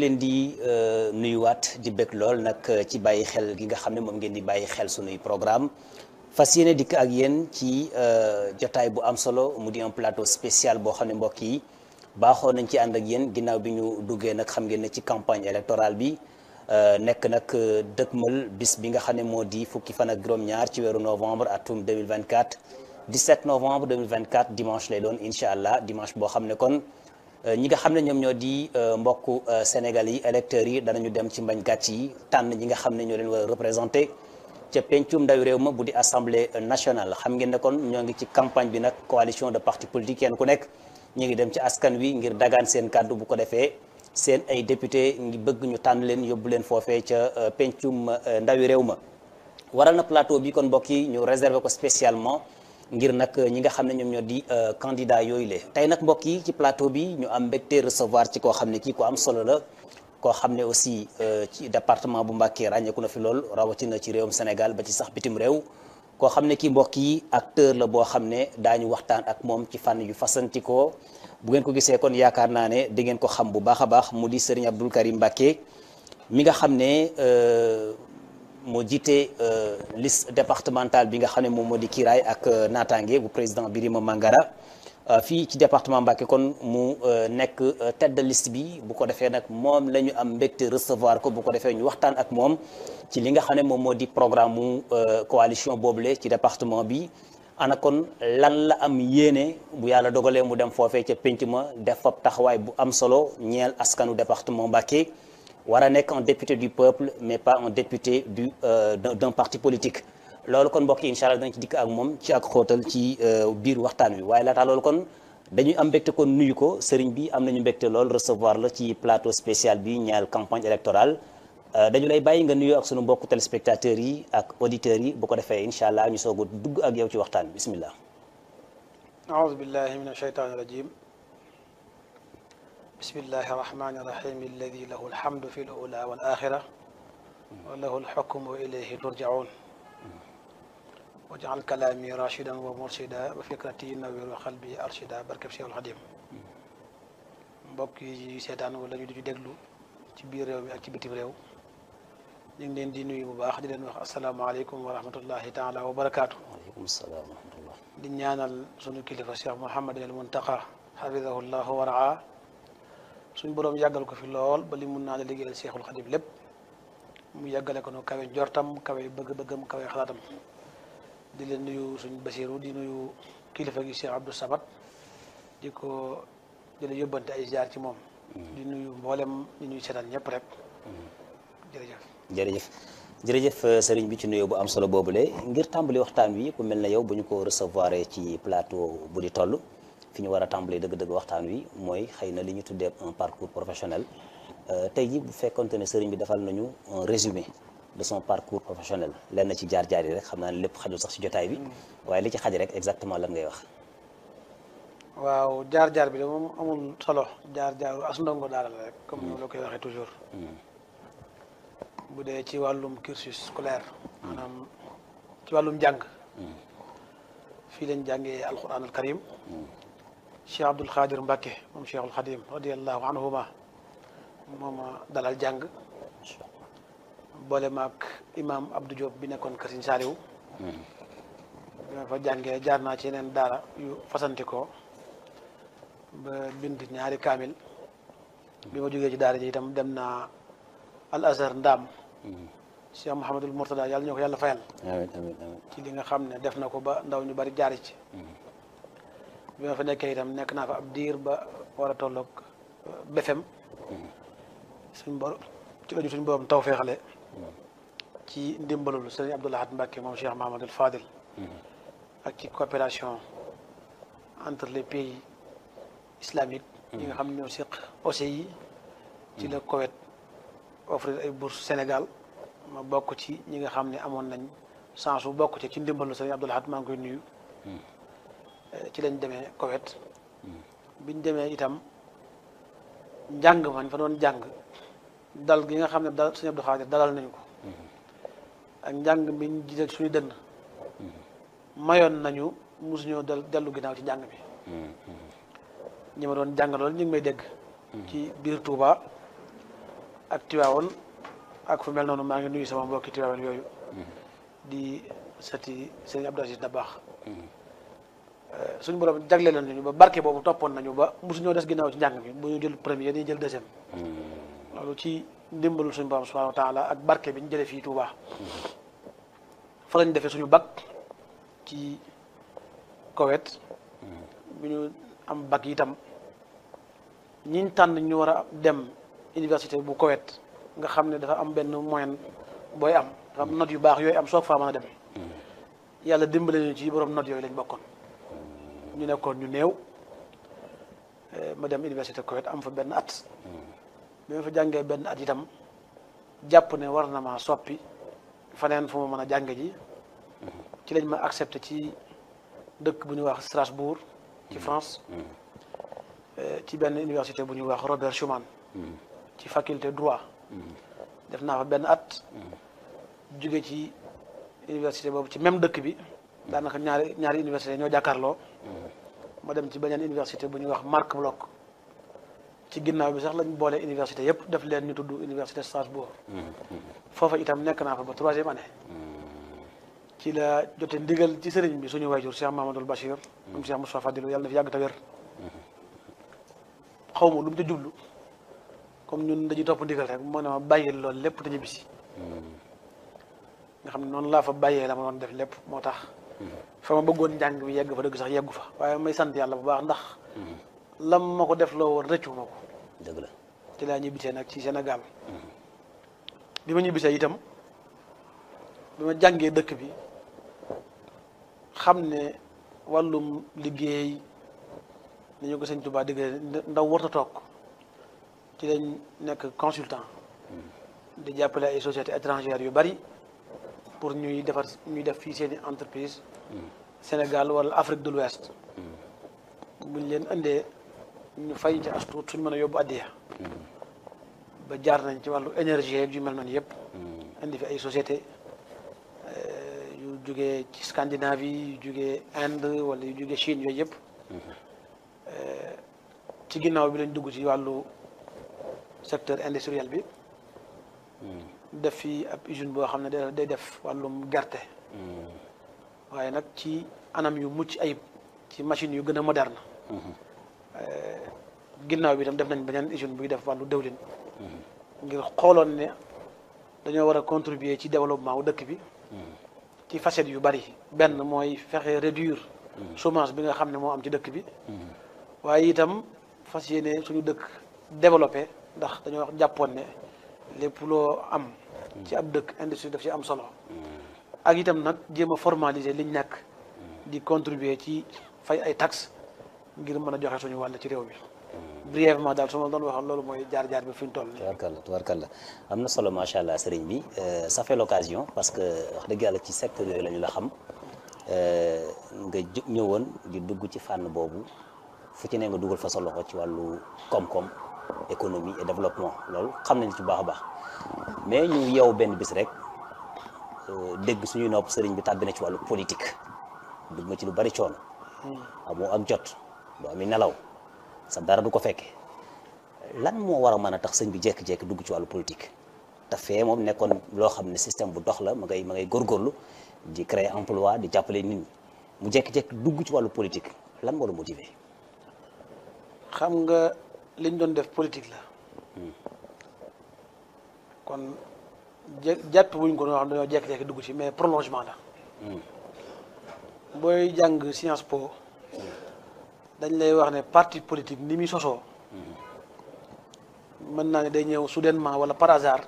leen di nuyuwaat di bëgg lool nag ci bàyyi xel gi nga xam ne moom ngeen di bàyyi xel sunuy programme fas yéene dikk ak yéen ci jotaay bu am solo mu di un plateau spécial boo xam ne mbokk yi baaxoo nañ ci ànd ak yéen ginnaaw bi ñu duggee nag xam ngeen ne ci campagne électorale bi nekk nag dëkkmal bis bi nga xam ne moo di fukki fan ak juróom-ñaar ci weeru novembre atum 2024 17 novembre 2024 dimanche lay doon incha allah dimanche boo xam ne kon ñi nga xam ne ñoom ñoo di mbokku Sénégal yi électeurs yi danañu dem ci mbañ gàcc yi tànn ñi nga xam ne ñoo leen war a représenté ca pencum ndawi réew ma bu di assemblée nationale xam ngeen ne kon ñoo ngi ci campagne bi nag coalition de partis politiques kenn ku nekk ñu ngi dem ci askan wi ngir dagaan seen kàddu bu ko defee seen ay député ngi bëgg ñu tànn leen yóbbu leen foofee ca pencum ndawi réew ma waral na plateau bi kon mbokk yi ñu réservé ko spécialement ngir nag ñi nga xam ne ñoom ñoo di candidat yooyu le tey nag mbokk yi ci plateau bi ñu am mbégte recevoir ci koo xam ne kii ko am solo la koo xam ne aussi ci département bu Mbacké ràññeeku na fi lool rawatina ci réewum Sénégal ba ci sax bitim réew koo xam ne kii mbokk yi acteur la boo xam ne daañu waxtaan ak moom ci fànn yu fasantikoo bu ngeen ko gisee kon yaakaar naa ne di ngeen ko xam bu baax a baax mu di Serigne Abdoul Karim Mbacké mi nga xam ne moo jiite liste départementale bi nga xam ne moom moo di kiiraay ak naataange bu président Birima Mangara fii ci département Mbacké kon mu nekk tête de liste bi bu ko defee nag moom la ñu am mbégte recevoir ko bu ko defee ñu waxtaan ak moom ci li nga xam ne moom moo di programme mu coalition boobule ci département bi ana kon lan la am yéene bu yàlla dogalee mu dem foofee ca pénc ma def fab taxawaay bu am solo ñeel askanu département Mbacké war a nekk un député du peuple mais pas un député d'un parti politique loolu kon mbokk yi incha allah dañ ci dikk ak moom ci ak xóotal ci biir waxtaan wi waaye laata loolu kon dañuy am mbégte kon nuyu ko sëriñ bi am nañu mbégte lool recevoir la ci plateau spécial bi ñeel campagne électorale dañu lay bàyyi nga nuyu ak sunu mbokku téléspectateurs yi ak auditeurs yi bu ko defee incha allah ñu soog a dugg ak yow ci waxtaan bi bismillah aoudu billahi min ashaytani rajim bismillahi rahmani rahim alladi lahu alhamdu fi l-ula wal axira wa lahu alxukmu wa ilayhi turjaun waj'al kalaami rashidan wa mursida wa fikrati nawwir wa qalbi arshida barkeb Cheikhul Xadim mbokk yi seetaan wala ñu di déglu ci biir réew mi ak ci bitim réew ñu ngi leen di nuyu bu baax di leen wax asalaamaaleykum wa rahmatullahi taala wa barakaatu. waaleykum salaam wa rahmatullah. di ñaanal sunu kilifa Cheikh Mouhamadul al Muntaqa xafidahullahu wa raa suñ boroom yàggal ko fi lool ba li mun naa la liggéeyal Cheikhul Xadim lépp mu yàggale ko no kawe njortam kawe bëgg-bëggam kawe xalaatam di leen nuyu suñ Basiru di nuyu kilifa gi Cheikh Abdou Samad di ko di la yóbbante ay ziar ci moom. di nuyu mboolem ñu ñuy seetaan ñëpp rek jërëjëf. jërëjëf sëriñ bi ci nuyoo bu am solo boobule ngir tàmbali waxtaan wi ku mel ne yow bu ñu ko recevoir ci plateau bu di toll fi ñu war a tàmbali dëgg-dëgg waxtaan wi mooy xëy na li ñu tuddee un parcours professionnel tey ji bu fekkonte ne sëriñ bi defal nañu un résumé de son parcours professionnel lenn ci jaar-jaar yi rek xam naa ne lépp xajul sax ci jotaay bi waaye li ci xaj rek exactement lan ngay wax. waaw jaar-jaar bi de moom amul solo jaar-jaaru as ndongo daara la rek comme ni la koy waxee toujours bu dee ci wàllum cursus scolaire maanaam ci wàllum jàng fii lañ jàngee alquran al karim Cheikh Abdoul Khadir Mbacké moom Cheikhul Khadim radiallahu anhuma mooma dalal jàng boole maag imam Abdou Diop bi nekkoon Kër Sëñ Saaliw bi ma fa jàngee jaar naa ci yeneen daara yu fasanti ko ba bind ñaari kaamil bi ma jógee ci daara ji itam dem naa al azhar ndaam Cheikh Mouhamadul Mourtada yàlla ñoo ko yàlla fayal amiin amiin amiin ci li nga xam ne def na ko ba ndaw ñu bari jaari ci bi ma fa nekkee itam nekk naa fa ab diir ba war a tolloog BFM suñ bor ci la ñu suñ borom taw feexale ci ndimbalul sëriñ Abdoul Ahad Mbacké moom Cheikh Mahamadul Fadil ak ci coopération entre les pays islamique yi nga xam ne ñoo seq OCI ci la Koweït offrir ay bourse Sénégal ma bokk ci ñi nga xam ne amoon nañ chance bu bokk ci ndimbalu sëriñ Abdoul Ahad maa ngi koy nuyu ci lañ demee Koweït biñ demee itam njàng mañ fa doon jàng dal gi nga xam ne dal sëriñ Abdou Khadir dalal nañ ko ak njàng biñ jiital suñu dënn mayoon nañu mosuñoo dellu ginnaaw ci njàng bi ñi ma doon jàng loolu ñu ngi may dégg ci biir Touba ak Tiwaawoon ak fu mel noonu maa ngi nuyu sama mbokki Tiwaawoon yooyu di sëti sëñ Abdou Aziz Dabakh suñu borom jagleel nañu ba barke boobu toppoon nañu ba mosu ñoo des ginnaaw ci njàng mi bu ñu jël premier dañuy jël deuxième loolu ci ndimbalul suñu borom subhanahu wa taala ak barke bi ñu jëlee fii Touba fa lañ defee suñu bac ci Koweït bi ñu am bac itam ñiñ tànn ñu war a dem université bu Koweït nga xam ne dafa am benn moyenne booy am dafa am note yu baax yooyu am soog faa mën a dem yàlla dimbale ñu ci borom note yooyu lañ bokkoon ñu nekkoon ñu néew ma dem université Koweït am fa benn at bi ma fa jàngee benn at itam jàpp ne war na maa soppi faneen fu ma mën a jànge ji ci lañ ma accepté ci dëkk bu ñuy wax Strasbourg ci France ci benn université bu ñuy wax Robert Schuman ci faculté droit def naa fa benn at jóge ci université boobu ci même dëkk bi daanaka ñaari université ñoo jàkkaarloo ma dem ci beneen université bu ñuy wax Marc Bloch ci ginnaaw bi sax lañ boole université yëpp def leen ñu tudd université Strasbourg foofa itam nekk naa fa ba 3e année ci la jote ndigal ci sëriñ bi suñu wayjur Cheikh Mahamadul Bachir moom Cheikh Moustapha Fadilou yàlla na fi yàgg te wér xaw ma lu mu ca jublu comme ñun dañuy topp ndigal rek moo ne ma bàyyil loolu lépp te ñibbisi nga xam ne noonu laa fa bàyyee la ma doon def lépp moo tax fa ma bëggoon njàng bi yegg fa dëgg sax yeggu fa waaye may sant yàlla bu baax ndax lam ma ko def loo woon rëccu ma ko dëgg la ci laa ñibbisee nag ci Sénégal bi ma ñibbisee itam bi ma jàngee dëkk bi xam ne wàllum liggéey ni ñu ko sëñ Touba diggee ndaw warta toog ci lañ nekk consultant di jàppale ay sociétés étrangères yu bari pour ñuy def fii seeni entreprise Sénégal wala Afrique de l'Ouest buñ leen indee ñu fay ci as tuut suñ mën a yóbbu addiya ba jaar nañ ci wàllu énergie yu mel noonu yëpp indi fi ay société yu jógee ci Scandinavie yu jógee Inde wala yu jógee Chine yooyu yëpp ci ginnaaw bi lañ dugg ci wàllu secteur industriel bi def fi ab usine boo xam ne day def wàllum gerte waaye nag ci anam yu mucc ayib ci machine yu gën a moderne ginnaaw bi itam def nañ beneen usine buy def wàllu dëwlin ngir xooloon ne dañoo war a contribuer ci développement wu dëkk bi ci facettes yu bari benn mooy fexe réduire chômage bi nga xam ne moo am ci dëkk bi waaye itam fas yéene suñu dëkk développé ndax dañoo wax jàppoon ne lépp loo am ci ab dëkk industrie daf ci am solo ak itam nag jéem a formaliser liñ nekk di contribuer ci fay ay taxes ngir mën a joxe suñu wàll ci réew mi brièvement daal su ma doon waxal loolu mooy jaar-jaar bi fi ñu toll nii. tubarkalla am na solo macha allah sëriñ bi ça fait l'occasion parce que wax dëgg yàlla ci secteur yooyu la ñu la xam nga ñëwoon di dugg ci fànn boobu fu ci ne nga dugal fa sa loxo ci wàllu koom-koom économie et développement loolu xam nañu ci baax a baax mais ñu yeewu benn bis rek dégg suñuy nopp sëriñ bi tàbbi na ci wàllu politique dugg ma ci lu bari coono. amoo ak jot boo amee nelaw sa dara du ko fekke lan moo war a mën a tax sëñ bi jékki-jékki dugg ci wàllu politique te fee moom nekkoon loo xam ne système bu dox la ma ngay góorgóorlu di créer emploi di jàppale nit ñi mu jékki-jékki dugg ci wàllu politique lan moo la motiver. xam nga liñ doon def politique la kon jàpp wuñ ko ñoo xam dañoo jékki-jékki dugg ci mais prolongement la booy jàng Sciences Po dañ lay wax ne parti politique ni muy sosoo mën naa ne day ñëw soudainement wala par hasard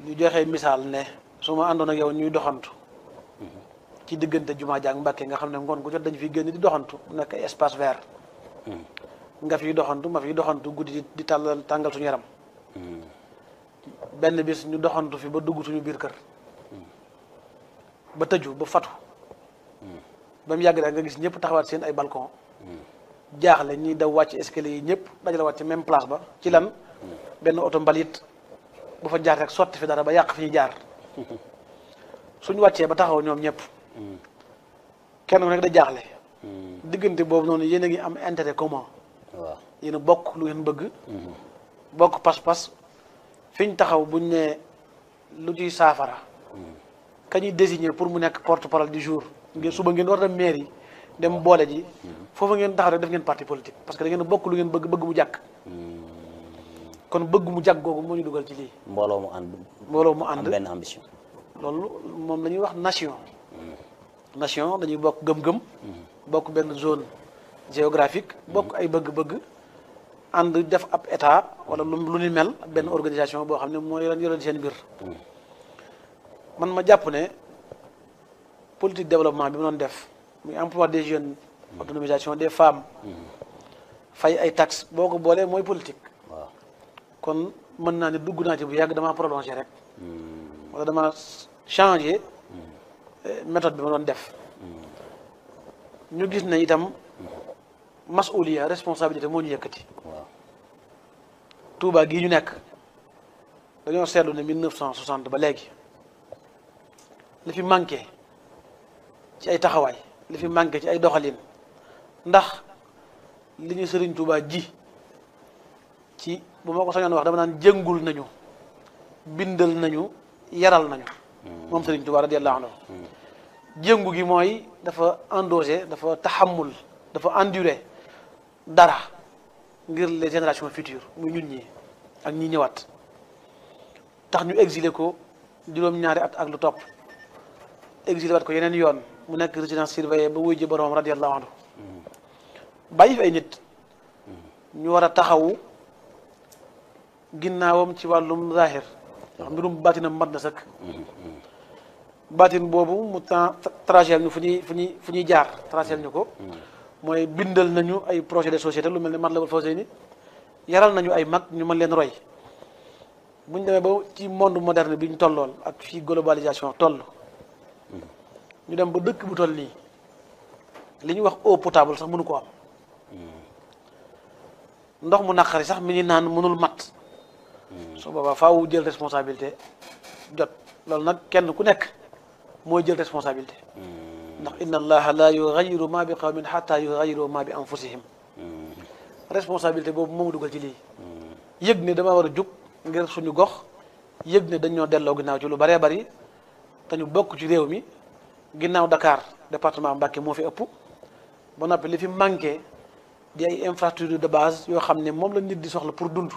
ñu joxe misaal ne su ma àndoon ak yow ñuy doxantu ci diggante Jumaa jàng Mbàkke nga xam ne ngoon gu jot dañu fiy génn di doxantu nekk ay espace vert nga fiy doxantu ma fiy doxantu guddi di tàngal suñu yaram benn bis ñu doxantu fi ba dugg suñu biir kër ba tëju ba fatu ba mu yàgg daal nga gis ñëpp taxawaat seen ay balcon jaaxle ñi daw wàcc escalier yi ñëpp dajale waat ci même place ba ci lan benn oto mbalit bu fa jaar rek sotti fi dara ba yàq fi ñu jaar suñu wàccee ba taxaw ñoom ñëpp kenn ku nekk da jaaxle diggante boobu noonu yéen a ngi am intérêt commun waaw yéen a bokk lu ngeen bëgg bokk pas-pas fiñ taxaw buñ ne lu ciy saafara kañuy désigner pour mu nekk porte-parole du jour ngeen suba ngeen war dem mairie dem boole ji foofu ngeen taxaw rek def ngeen parti politique parce que da ngeen bokk lu ngeen bëgg mu jàkk kon bëgg mu jàkk googu moo ñu dugal ci lii mbooloo mu ànd am benn ambition loolu moom la ñuy wax nation dañuy bokk gëm-gëm bokk benn zone géographique bokk ay bëgg-bëgg ànd def ab état wala lu ni mel benn organisation boo xam ne mooy yore seen mbir man ma jàpp ne politique développement bi mu doon def muy emploi des jeunes autonomisation des femmes fay ay taxes boo ko boolee mooy politique kon mën naa ne dugg naa ci bu yàgg damaa prolongé rek wala dama changé méthode bi ma doon def ñu gis ne itam masuliya responsabilité moo ñu yëkkati Touba gii ñu nekk dañoo seetlu ne 1960 ba léegi li fi manqué ci ay taxawaay li fi manqué ci ay doxalin ndax li ñu Sëriñ Touba ji ci bu ma ko sañoon wax dama naan jëngul nañu bindal nañu yaral nañu moom Sëriñ Touba radiyallahu anhu jëngu gi mooy dafa endossé dafa taxamul dafa enduré dara ngir les générations futures muy ñun ñi ak ñi ñëwaat tax ñu exilé ko juróom-ñaari at ak lu topp exilé waat ko yeneen yoon mu nekk résidence surveillée ba wuy ji boroom radiyallahu anhu bàyyi fi ay nit ñu war a taxawu ginnaawam ci wàllum zahir ndax mbirum baatinam mat na sëkk baatin boobu mu tracé ñu fu ñuy jaar tracé ñu ko mooy bindal nañu ay projet de société lu mel ne Matlabul Fawzayni yaral nañu ay mag ñu mën leen roy bu ñu demee ba ci monde moderne bi ñu tollool ak fii globalisation toll ñu dem ba dëkk bu toll nii li ñuy wax eau potable sax mënu ko am ndox mu naqari sax mi ngi naan mënul mat su boobaa faaw jël responsabilité jot loolu nag kenn ku nekk mooy jël responsabilité ndax inna allaha la yughayyiru ma bi qawmin hatta yughayyiru ma bi anfusihim responsabilité boobu moomu dugal ci lii yëg ne dama war a jug ngir suñu gox yëg ne dañ ñoo delloo ginnaaw ci lu baree bari te ñu bokk ci réew mi ginnaaw Dakar département Mbacké moo fi ëpp ba noppi li fi manqué di ay infrastructure de base yoo xam ne moom la nit di soxla pour dund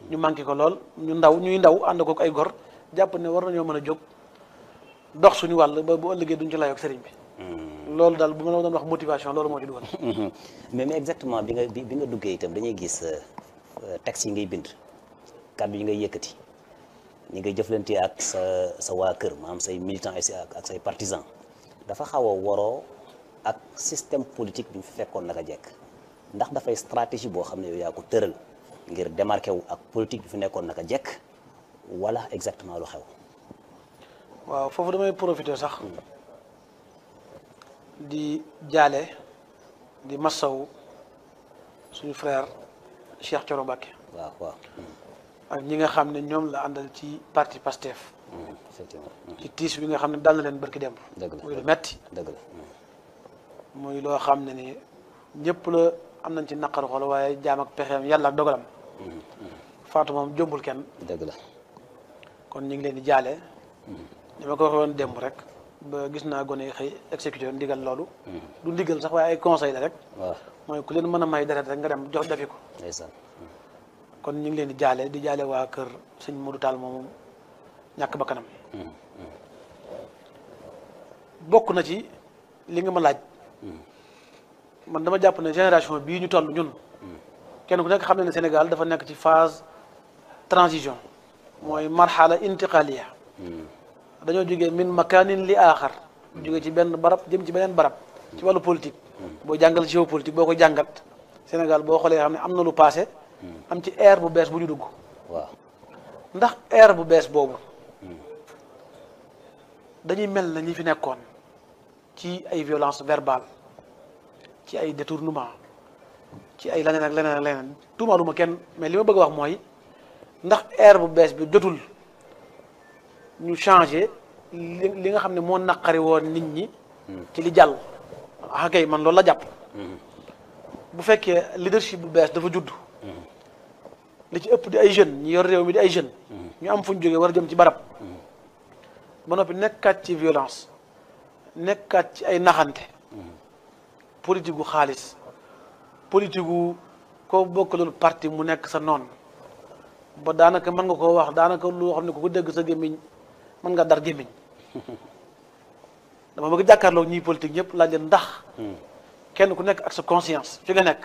ñu manqué ko lool ñuy ndaw ànd ko ay gor jàpp ne war nañoo mën a jóg dox suñu wàll ba bu ëllëgee duñ ci layoog sëriñ bi loolu daal bu ma la doon wax motivation loolu moo ci dugal mais exactement bi nga duggee itam dañuy gis texte yi ngay bind kàddu yi ngay yëkkati ñi ngay jëflante ak sa waa kër maanaam say militants ak say partisans dafa xaw a waroo ak système politique bi ñu fi fekkoon naka jekk ndax dafay stratégie boo xam ne yow yaa ko tëral ngir démarqué wu ak politique bi fi nekkoon naka jekk wala exactement lu xew. waaw foofu damay profiter sax di jaale di massaw suñu frère Cheikh Thioro Mbacké. waaw. ak ñi nga xam ne ñoom la àndal ci parti Pastef. effectivement. ci tiis bi nga xam ne dal na leen barki démb. dëgg la muy lu metti dëgg la. muy loo xam ne ni ñëpp la am nañ ci naqaru xol waaye jaam ak pexeem yàlla ak dogalam. faatu moom jombul kenn. dëgg la. kon ñu ngi leen di jaale. ni ma ko waxee woon démb rek ba gis naa gone yi xëy exécuté ndigal loolu. du ndigal sax waaye ay conseil la rek. waaw mooy ku leen mën a may deret rek nga dem jox defi ko. ndeysaan. kon ñu ngi leen di jaale waa kër sëñ Modou Tall moomu ñàkk ba kanam. bokk na ci li nga ma laaj. man dama jàpp ne génération bii ñu toll ñun. kenn ku nekk xam ne ne Sénégal dafa nekk ci phase transition mooy marxala intiqaliya dañoo jógee min makanin li aaxar jógee ci benn barab jëm ci beneen barab ci wàllu politique boo jàngal géopolitique boo ko jàngat Sénégal boo xoolee xam ne am na lu passé am ci ère bu bees bu ñu dugg waaw ndax ère bu bees boobu dañuy mel na ñi fi nekkoon ci ay violence verbale ci ay détournement ci ay leneen ak leneen ak leneen tuumaaluma kenn mais li ma bëgg a wax mooy ndax ère bu bees bi jotul ñu changé li nga xam ne moo naqari woon nit ñi ci li jàll ah kay man loolu la jàpp bu fekkee leadership bu bees dafa judd li ci ëpp di ay jeunes ñi yor réew mi di ay jeunes ñu am fu ñu jógee war a jëm ci barab ba noppi nekkaat ci violence nekkaat ci ay naxante politique gu xaalis politique gu koo bokkalul parti mu nekk sa noon ba daanaka mën nga koo wax daanaka loo xam ne ku ko dégg sa gémmiñ mën nga dar gémmiñ dama bëgg jàkkaarloo ñiy politique ñëpp laaj leen ndax kenn ku nekk ak sa conscience fi nga nekk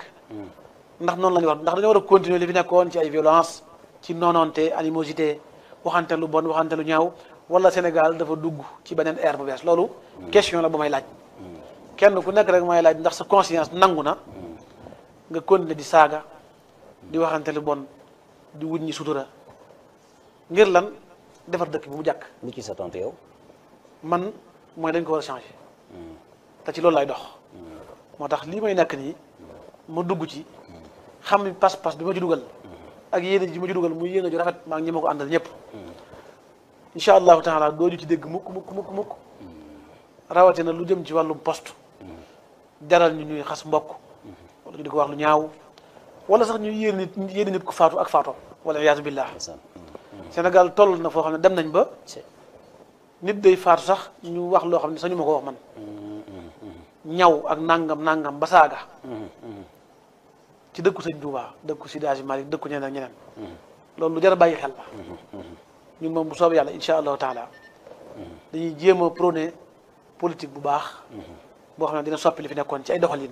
ndax noonu la ñu wax ndax dañoo war a continuer li fi nekkoon ci ay violence ci noonoonte animosité waxante lu bon waxante lu ñaaw wala Sénégal dafa dugg ci beneen ère bu bees loolu question la bu may laaj kenn ku nekk rek may laaj ndax sa conscience nangu na nga continuer di saaga di waxante lu bon di wuñ ñi sutura ngir lan defar dëkk bi mu jàkk lu ci sa tontu yow. man mooy dañ ko war a changer te ci loolu lay dox moo tax lii may nekk nii ma dugg ci xam ni pas-pas bi ma ci dugal ak yéene ji ma ci dugal muy yéene ju rafet maa ngi ñi ma ko àndal ñëpp incha allahu taala doo ñu ci dégg mukk rawatina lu jëm ci wàllum poste jaral ñu ñuy xas mbokk wala ñu di ko wax lu ñaaw wala sax ñu yéene nit ku faatu ak faatoo wala iyaazu billah Sénégal toll na foo xam ne dem nañ ba nit day faatu sax ñu wax loo xam ne sañu ma ko wax man ñaw ak nangam ba saaga ci dëkku sëñ Touba dëkku Seydi Hadji Malick dëkku ñeneen ak ñeneen loolu lu jar a bàyyi xel la ñun moom bu soobee yàlla incha allahu taala dañuy jéem a prôné politique bu baax boo xam ne dina soppi li fi nekkoon ci ay doxalin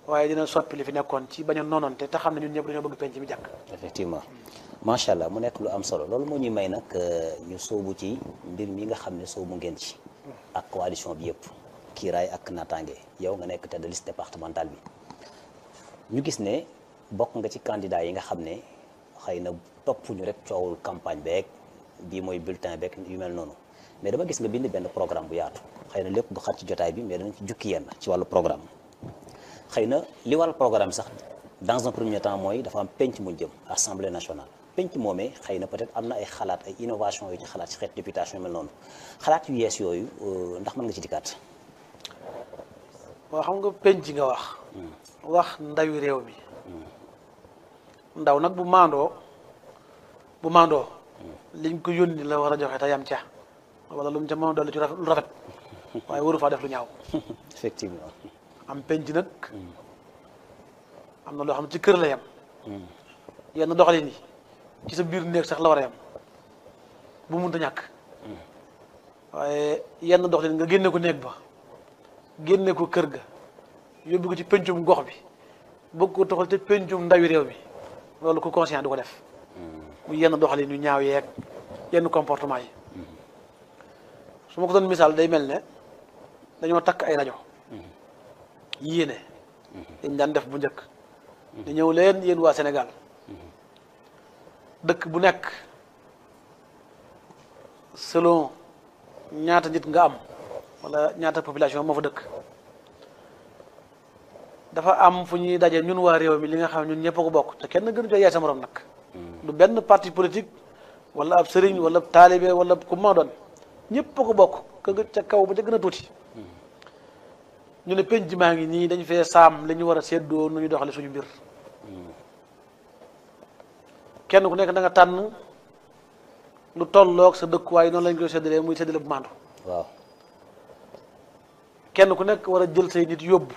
waaye dina soppi li fi nekkoon ci bañ a noonante te xam ne ñun ñëpp dañoo bëgg penc mi jàkk effectivement macha allah mu nekk lu am solo loolu moo ñuy may nag ñu soobu ci mbir mi nga xam ne soobu ngeen ci ak coalition bi yëpp kiiraay ak naataange yow nga nekk tête de liste départementale bi ñu gis ne bokk nga ci candidat yi nga xam ne xëy na topp ñu rek coowul campagne beeg bii mooy bulletin beeg yu mel noonu mais dama gis nga bind benn programme bu yaatu xëy na lépp du xat ci jotaay bi mais danañ ci jukki yenn ci wàllu programme xëy na li waral programme sax dans un premier temps mooy dafa am penc mu jëm assemblée nationale penc moomee xëy na peut-être am na ay xalaat ay innovation yu ci xalaat ci xeet députation yu mel noonu xalaat yu yees yooyu ndax mën nga ci dikkaat. waaw xam nga penc nga wax ndawi réew mi ndaw nag bu maandoo liñ ko yónni la war a joxe te yam ca wala lu mu ca mën a dolli ci lu rafet waaye waru faa def lu ñaaw effectivement am penc nag am na loo xam ne ci kër la yam yenn doxalin yi ci sa biir néeg sax la war a yam bu mënta ñàkk waaye yenn doxalin nga génne ko néeg ba génne ko kër ga yóbbu ko ci pencum gox bi bëgg ko toxal te pencum ndawi réew mi loolu ko conscient du ko def muy yenn doxalin yu ñaaw yeeg yenn comportement yi su ma ko doon misaal day mel ne dañoo takk ay rajo yéene dañ daan def bu njëkk di ñëw leen yéen waa Sénégal dëkk bu nekk selon ñaata nit nga am wala ñaata population moo fa dëkk dafa am fu ñuy daje ñun waa réew mi li nga xam ne ñun ñëpp a ko bokk te kenn gënu coo yaay sa morom nag du benn parti politique wala ab sëriñ wala ab taalibe wala ku ma doon ñëpp a ko bokk ca kaw ba ca gën a tuuti ñu ne penc maa ngi nii dañu fee saam li ñu war a séddoo nu ñu doxale suñu mbir kenn ku nekk da nga tànn lu tolloog sa dëkkuwaay noonu lañ koy séddalee muy séddale bu maandu waaw kenn ku nekk war a jël say nit yóbbu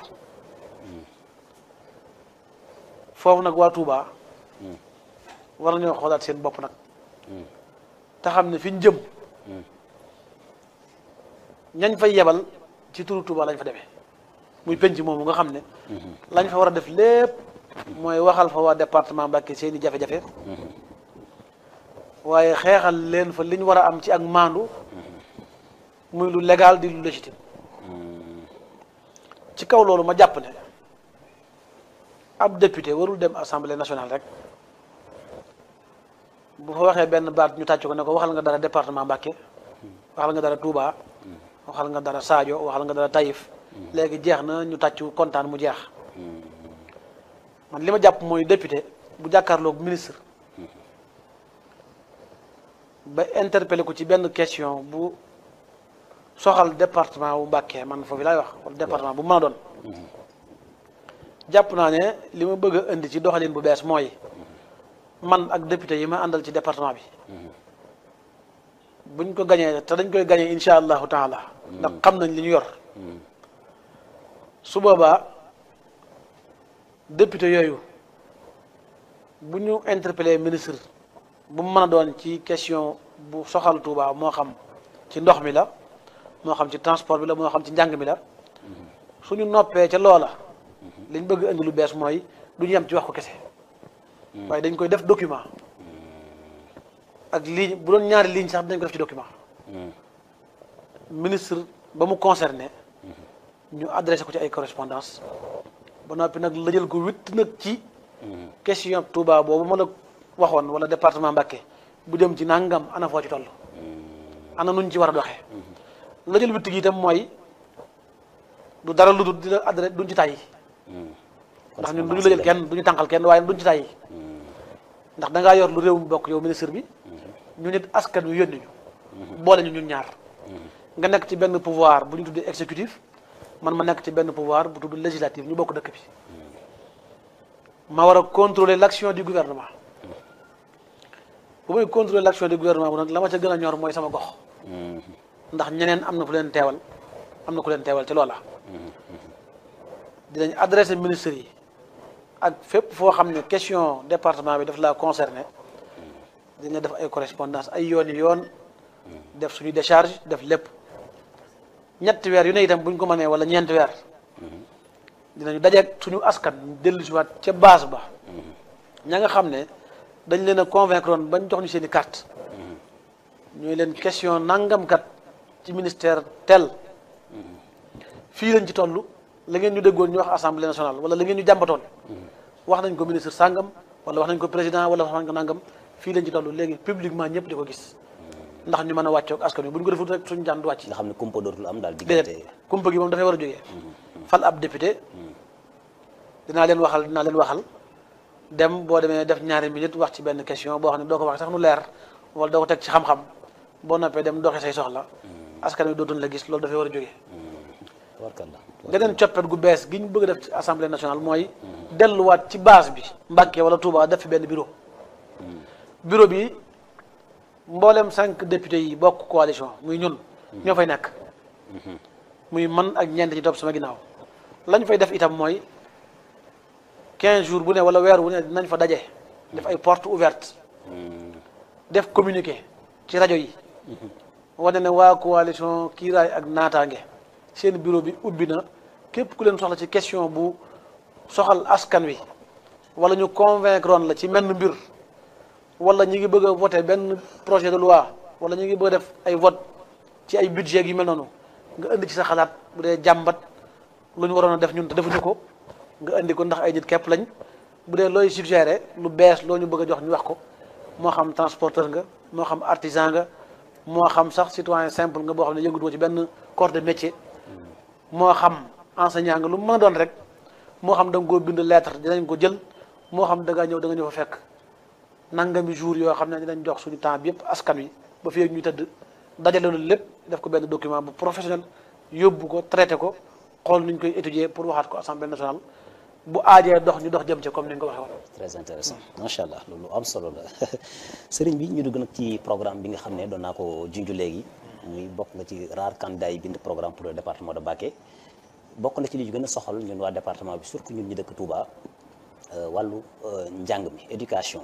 foofu nag waa Touba war nañoo xoolaat seen bopp nag te xam ne fi ñu jëm ñañ fay yebal ci turu Touba lañ fa demee muy penc moomu nga xam ne lañ fa war a def lépp mooy waxal fa waa département Mbacké seeni jafe-jafe waaye xeexal leen fa li ñu war a am ci ak maandu muy lu légal di lu légitime ci kaw loolu ma jàpp ne ab député warul dem assemblée nationale rek bu fa waxee benn baat ñu tàcc ko ne ko waxal nga dara département Mbacké waxal nga dara Touba waxal nga dara Sadio waxal nga dara Taïf léegi jeex na ñu tàccu kontaan mu jeex man li ma jàpp mooy député bu jàkkaarloog ministre ba interpellé ko ci benn question bu soxal département bu Mbacké man foofu laay wax wala département bu mën a doon jàpp naa ne li ma bëgg a indi ci doxalin bu bees mooy man ak député yi ma àndal ci département bi buñ ko gañee te dañ koy gañee insha allahu taala ndax xam nañ li ñu yor su boobaa député yooyu bu ñu interpellé ministre bu mu mën a doon ci question bu soxal Touba moo xam ci ndox mi la moo xam ci transport bi la moo xam ci njàng mi la suñu noppee ca loola liñ bëgg indi lu bees mooy du ñu yem ci wax ko kese waaye dañ koy def document ak ligne bu doon ñaari ligne sax dañ ko def ci document ministre ba mu concerné ñu adressé ko ci ay correspondance ba noppi nag lëjal ko witt nag ci question Touba boobu ma la waxoon wala département Mbacké bu jëm ci nangam ana foo ci toll ana nuñ ci war a doxee lëjal witt gi itam mooy du dara lu dul di la adressé duñ ci tàyyi ndax ñun duñu lëjal kenn duñu tànqal kenn waaye duñ ci tàyyi ndax da ngaa yor lu réew mi bokk yow ministre bi ñu nit askan wi yónni ñu boole ñu ñun ñaar nga nekk ci benn pouvoir bu ñu tuddee exécutif man ma nekk ci benn pouvoir bu tudd législatif ñu bokk dëkk bi ma war a contrôler l'action du gouvernement bu may contrôler l'action du gouvernement bu nag la ma ca gën a ñor mooy sama gox ndax ñeneen am na fu leen teewal am na ku leen teewal ci loola dinañ adressé ministres yi ak fépp foo xam ne question département bi daf laa concerné dina def ay correspondance ay yoon yi yoon def suñu décharge def lépp ñetti weer yu ne itam buñ ko mënee wala ñeenti weer dinañu dajeeg suñu askan dellu si waat ca base ba ña nga xam ne dañ leen a convaincre woon bañ jox ñu seen i carte ñooy leen question nangamkat ci ministère tel fii lañ ci toll la ngeen ñu déggoon ñu wax assemblée nationale wala la ngeen ñu jàmbatoon wax nañ ko ministre sàngam wala wax nañ ko président wala wax nañ ko nangam fii lañ ci toll léegi publiquement ñëpp di ko gis ndax ñu mën a wàccoog askan wi bu ñu ko defut rek suñu jaan du wàcc. nga xam ne kumpa dootul am daal diggante. déedéet kumpa gi moom dafay war a jógee. fal ab député dinaa leen waxal dem boo demee def ñaari minutes wax ci benn question boo xam ne doo ko wax sax nu leer wala doo ko teg ci xam-xam boo noppee dem doxee say soxla askan wi dootuñ la gis loolu dafay war a jógee. geneen coppet gu bees gi ñu bëgg a def ci assemblée nationale mooy delluwaat ci base bi Mbacké wala Touba def fi benn bureau bi mboolem 5 députés yi bokk coalition muy ñun ñoo fay nekk muy man ak ñeent ci topp sama ginnaaw lañ fay def itam mooy 15 jours bu ne wala weer bu ne dinañ fa daje def ay porte ouverte def communiqué ci rajo yi wane ne waa coalition kiiraay ak naataange seen bureau bi ubbi na képp ku leen soxla ci question bu soxal askan wi wala ñu convaincre woon la ci menn mbir wala ñu ngi bëgg a voter benn projet de loi wala ñu ngi bëgg a def ay vote ci ay budget yu mel noonu nga indi ci sa xalaat bu dee jàmbat lu ñu waroon a def ñun te defuñu ko nga indi ko ndax ay nit képp lañ bu dee looy suggéré lu bees loo ñu bëgg a jox ñu wax ko moo xam transporteur nga moo xam artisan nga moo xam sax citoyen simple nga boo xam ne yëngutoo ci benn corps de métier moo xam enseignant nga lu mën a doon rek moo xam da nga koo bind lettre dinañ ko jël moo xam da nga ñëw fa fekk nangami jour yoo xam ne dinañ jox suñu temps bi yëpp askan wi ba fii ak ñuy tëdd dajale loolu lépp def ko benn document bu professionnel yóbbu ko traité ko xool nuñ koy étudier pour waxaat ko assemblée nationale bu aajee dox ñu dox jëm ci comme ni nga ko waxee woon. très intéressant macha allah loolu am solo la sëriñ bi ñu dugg nag ci programme bi nga xam ne doon naa ko junj léegi muy bokk nga ci rare candidat yi bind programme pour le département de Mbacké bokk na ci li ñu gën a soxal ñun waa département bi surtout ñun ñu dëkk Touba wàllu njàng mi éducation.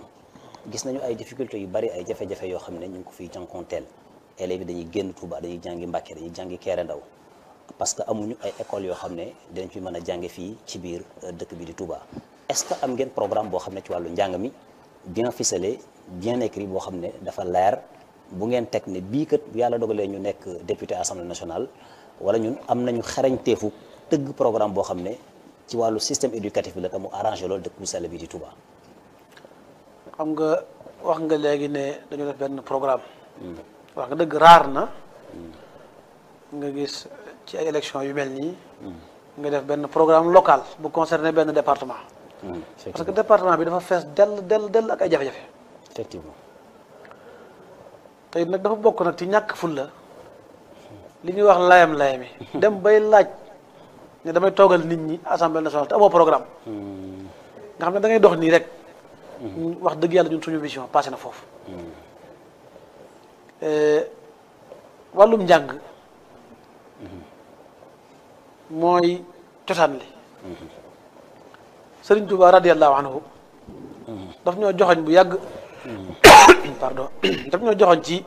gis nañu ay difficultés yu bari ay jafe-jafe yoo xam ne ñu ngi ko fiy jànkuwanteel élèves yi dañuy génn Touba dañuy jàngi Mbacké dañuy jàngi Kéré Ndaw parce que amuñu ay écoles yoo xam ne dinañ fi mën a jànge fii ci biir dëkk bi di Touba est-ce que am ngeen programme boo xam ne ci wàllu njàng mi bien ficelé bien écrit boo xam ne dafa leer bu ngeen teg ne bii kat bu yàlla dogalee ñu nekk député assemblée nationale wala ñun am nañu xarañteefu tëgg programme boo xam ne ci wàllu système éducatif bi la te mu arrangé loolu dëkk bu sell bi di Touba. xam nga wax nga léegi ne dañu def benn programme wax nga dëgg raar na nga gis ci ay élection yu mel nii nga def benn programme local bu concerné benn département parce que département bi dafa fees dell ak ay jafe-jafe effectivement tey nag dafa bokk nag ci ñàkk fulla li ñuy wax layam-layami dem bay laaj ne damay toogal nit ñi assemblée nationale te amoo programme nga xam ne da ngay dox nii rek wax dëgg yàlla ñun suñu vision passé na foofu wàllum njàng mooy cosaan li Sëriñ Tuubaa radiyallahu anhu daf ñoo joxoñ bu yàgg pardon daf ñoo joxoñ ci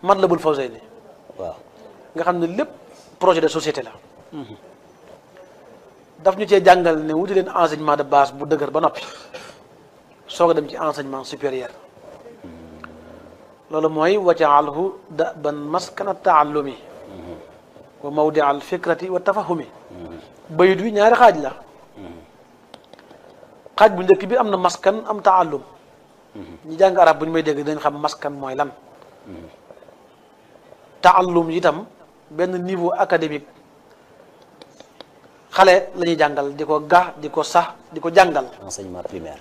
Matlabul Fawzayni waaw nga xam ne lépp projet de société la daf ñu cee jàngal ne wuti leen enseignement de base bu dëgër ba noppi soog a dem ci enseignement supérieur loolu mooy wajaalhu daban maskana taallumi wa mawdi al fikrati wa tafahumi bayit wi ñaari xaaj la xaaj bu njëkk bi am na maskan am taallum ñi jàng arab bu ñu may dégg dañ xam maskan mooy lan taallum itam benn niveau académique xale la ñuy jàngal di ko ga di ko sax di ko jàngal enseignement primaire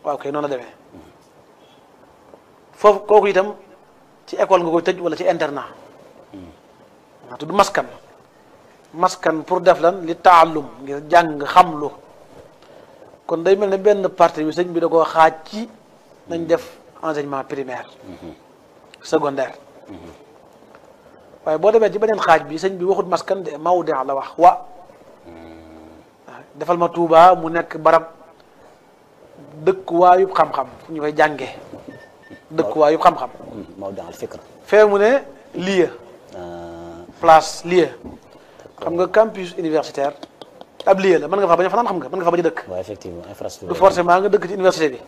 waaw kay noonu la demee foofu kooku itam ci école nga koy tëj wala ci internat waa tudd maskan maskan pour def lan li taallum ngir jàng xamlu kon day mel ne benn partie bi sëñ bi da koo xaaj ci nañ def enseignement primaire secondaire waaye boo demee ci beneen xaaj bi sëñ bi waxut maskan de mawdi la wax wa defal ma Tuuba mu nekk barab dëkkuwaayub xam-xam fu ñu fay jàngee dëkkuwaayub xam-xam mawdi al fikr fee mu ne lieu place lieu xam nga campus universitaire ab lieu la mën nga fa bañ a fanaan xam nga mën nga fa bañ a dëkk waaw effectivement infrastructure du forcément nga dëkk ci université bi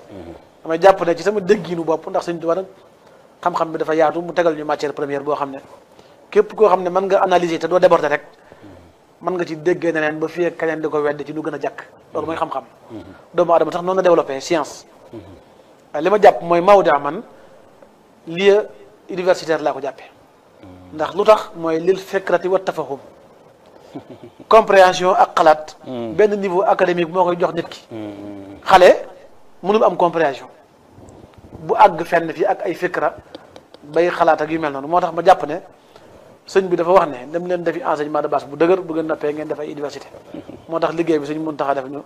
damay jàpp ne ci sama déggiinu bopp ndax Sëñ Tuubaa nag xam-xam bi dafa yaatu mu tegal ñu matière première boo xam ne képp koo xam ne mën nga analyser te doo déborder rek mën nga ci déggee neneen ba fii ak keneen di ko wedd ci lu gën a jàkk loolu mooy xam-xam doomu adama sax noonu la développé science waaye li ma jàpp mooy Maodo man lieu universitaire laa ko jàppee ndax lu tax mooy lil fikrati wa tafahum compréhension ak xalaat benn niveau académique moo koy jox nit ki xale mënul am compréhension bu àgg fenn fii ak ay fikra bay xalaat ak yu mel noonu moo tax ma jàpp ne sëñ bi dafa wax ne dem leen defi enseignement de base bu dëgër bu ngeen noppee ngeen def ay université moo tax liggéey bi sëñ Muntaxa def ñu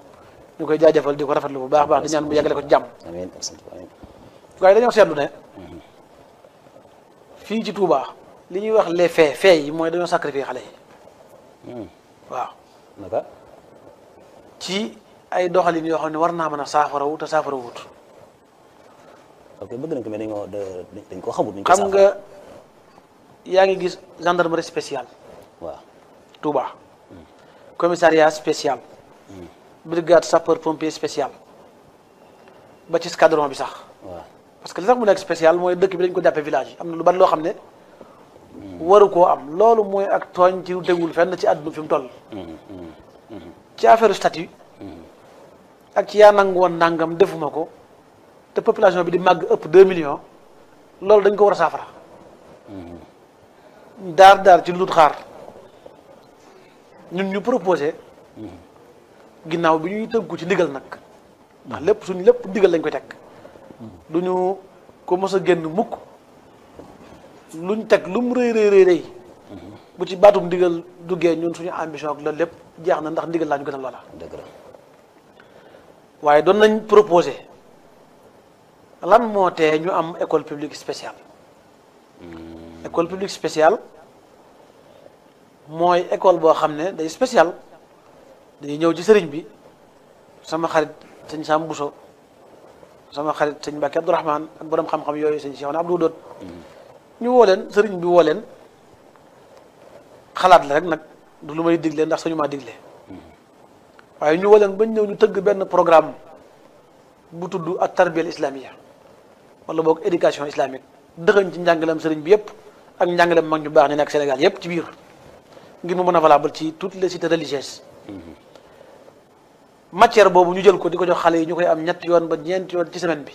koy jaajëfal di ko rafetlu bu baax baax di ñaan mu yàggale ko ci jàmm amiin waaye dañoo seetlu ne fii ci Touba li ñuy wax les faits yi mooy dañoo sacrifier xale yi waaw naka ci ay doxalin yoo xam ne war naa mën a saafara wu te saafara wut ok bëgg nañ ko mais dañ ko xamut xam nga yaa ngi gis gendarmerie spéciale waaw Touba commissariat spécial brigade sapeur pompier spécial ba ci escadron bi sax waaw parce que li tax mu nekk spécial mooy dëkk bi dañ ko jàppee village yi am na lu bari loo xam ne waru koo am loolu mooy ak tooñ ci tegul fenn ci àdduna fi mu toll ci affaire statut ak ci yaa nangu woon nangam defuma ko te population bi di màgg ëpp 2 millions loolu dañ ko war a saafara daar ci lut xaar ñun ñu proposé ginnaaw bi ñuy tënku ci ndigal nag ndax lépp suñu lépp ndigal lañ koy teg du ñu ko mos a génn mukk luñ teg lu mu rëy bu ci baatum ndigal duggee ñun suñu ambition ak loolu lépp jeex na ndax ndigal laa ñu gënal loola dëgg la waaye doon nañ proposé lan moo tee ñu am école publique spéciale école publique spéciale mooy école boo xam ne day spécial dañuy ñëw ci sëriñ bi sama xarit sëñ Sam Bousso sama xarit sëñ Mbacke Abdourahmane ak borom xam-xam yooyu sëñ Cheikh Abdou Doot ñu woo leen sëriñ bi woo leen xalaat la rek nag du lu may digle ndax sañu maa digle waaye ñu woo leen bañ ñëw ñu tëgg benn programme bu tudd ak tarbiyal islamia wala boog éducation islamique dëxañ ci njàngaleem sëriñ bi yëpp ak njàngaleem mag ñu baax ñu nekk Sénégal yëpp ci biir ngir mu mën a valable ci toutes les cités religieuses matière boobu ñu jël ko di ko jox xale yi ñu koy am ñetti yoon ba ñeenti yoon ci semaine bi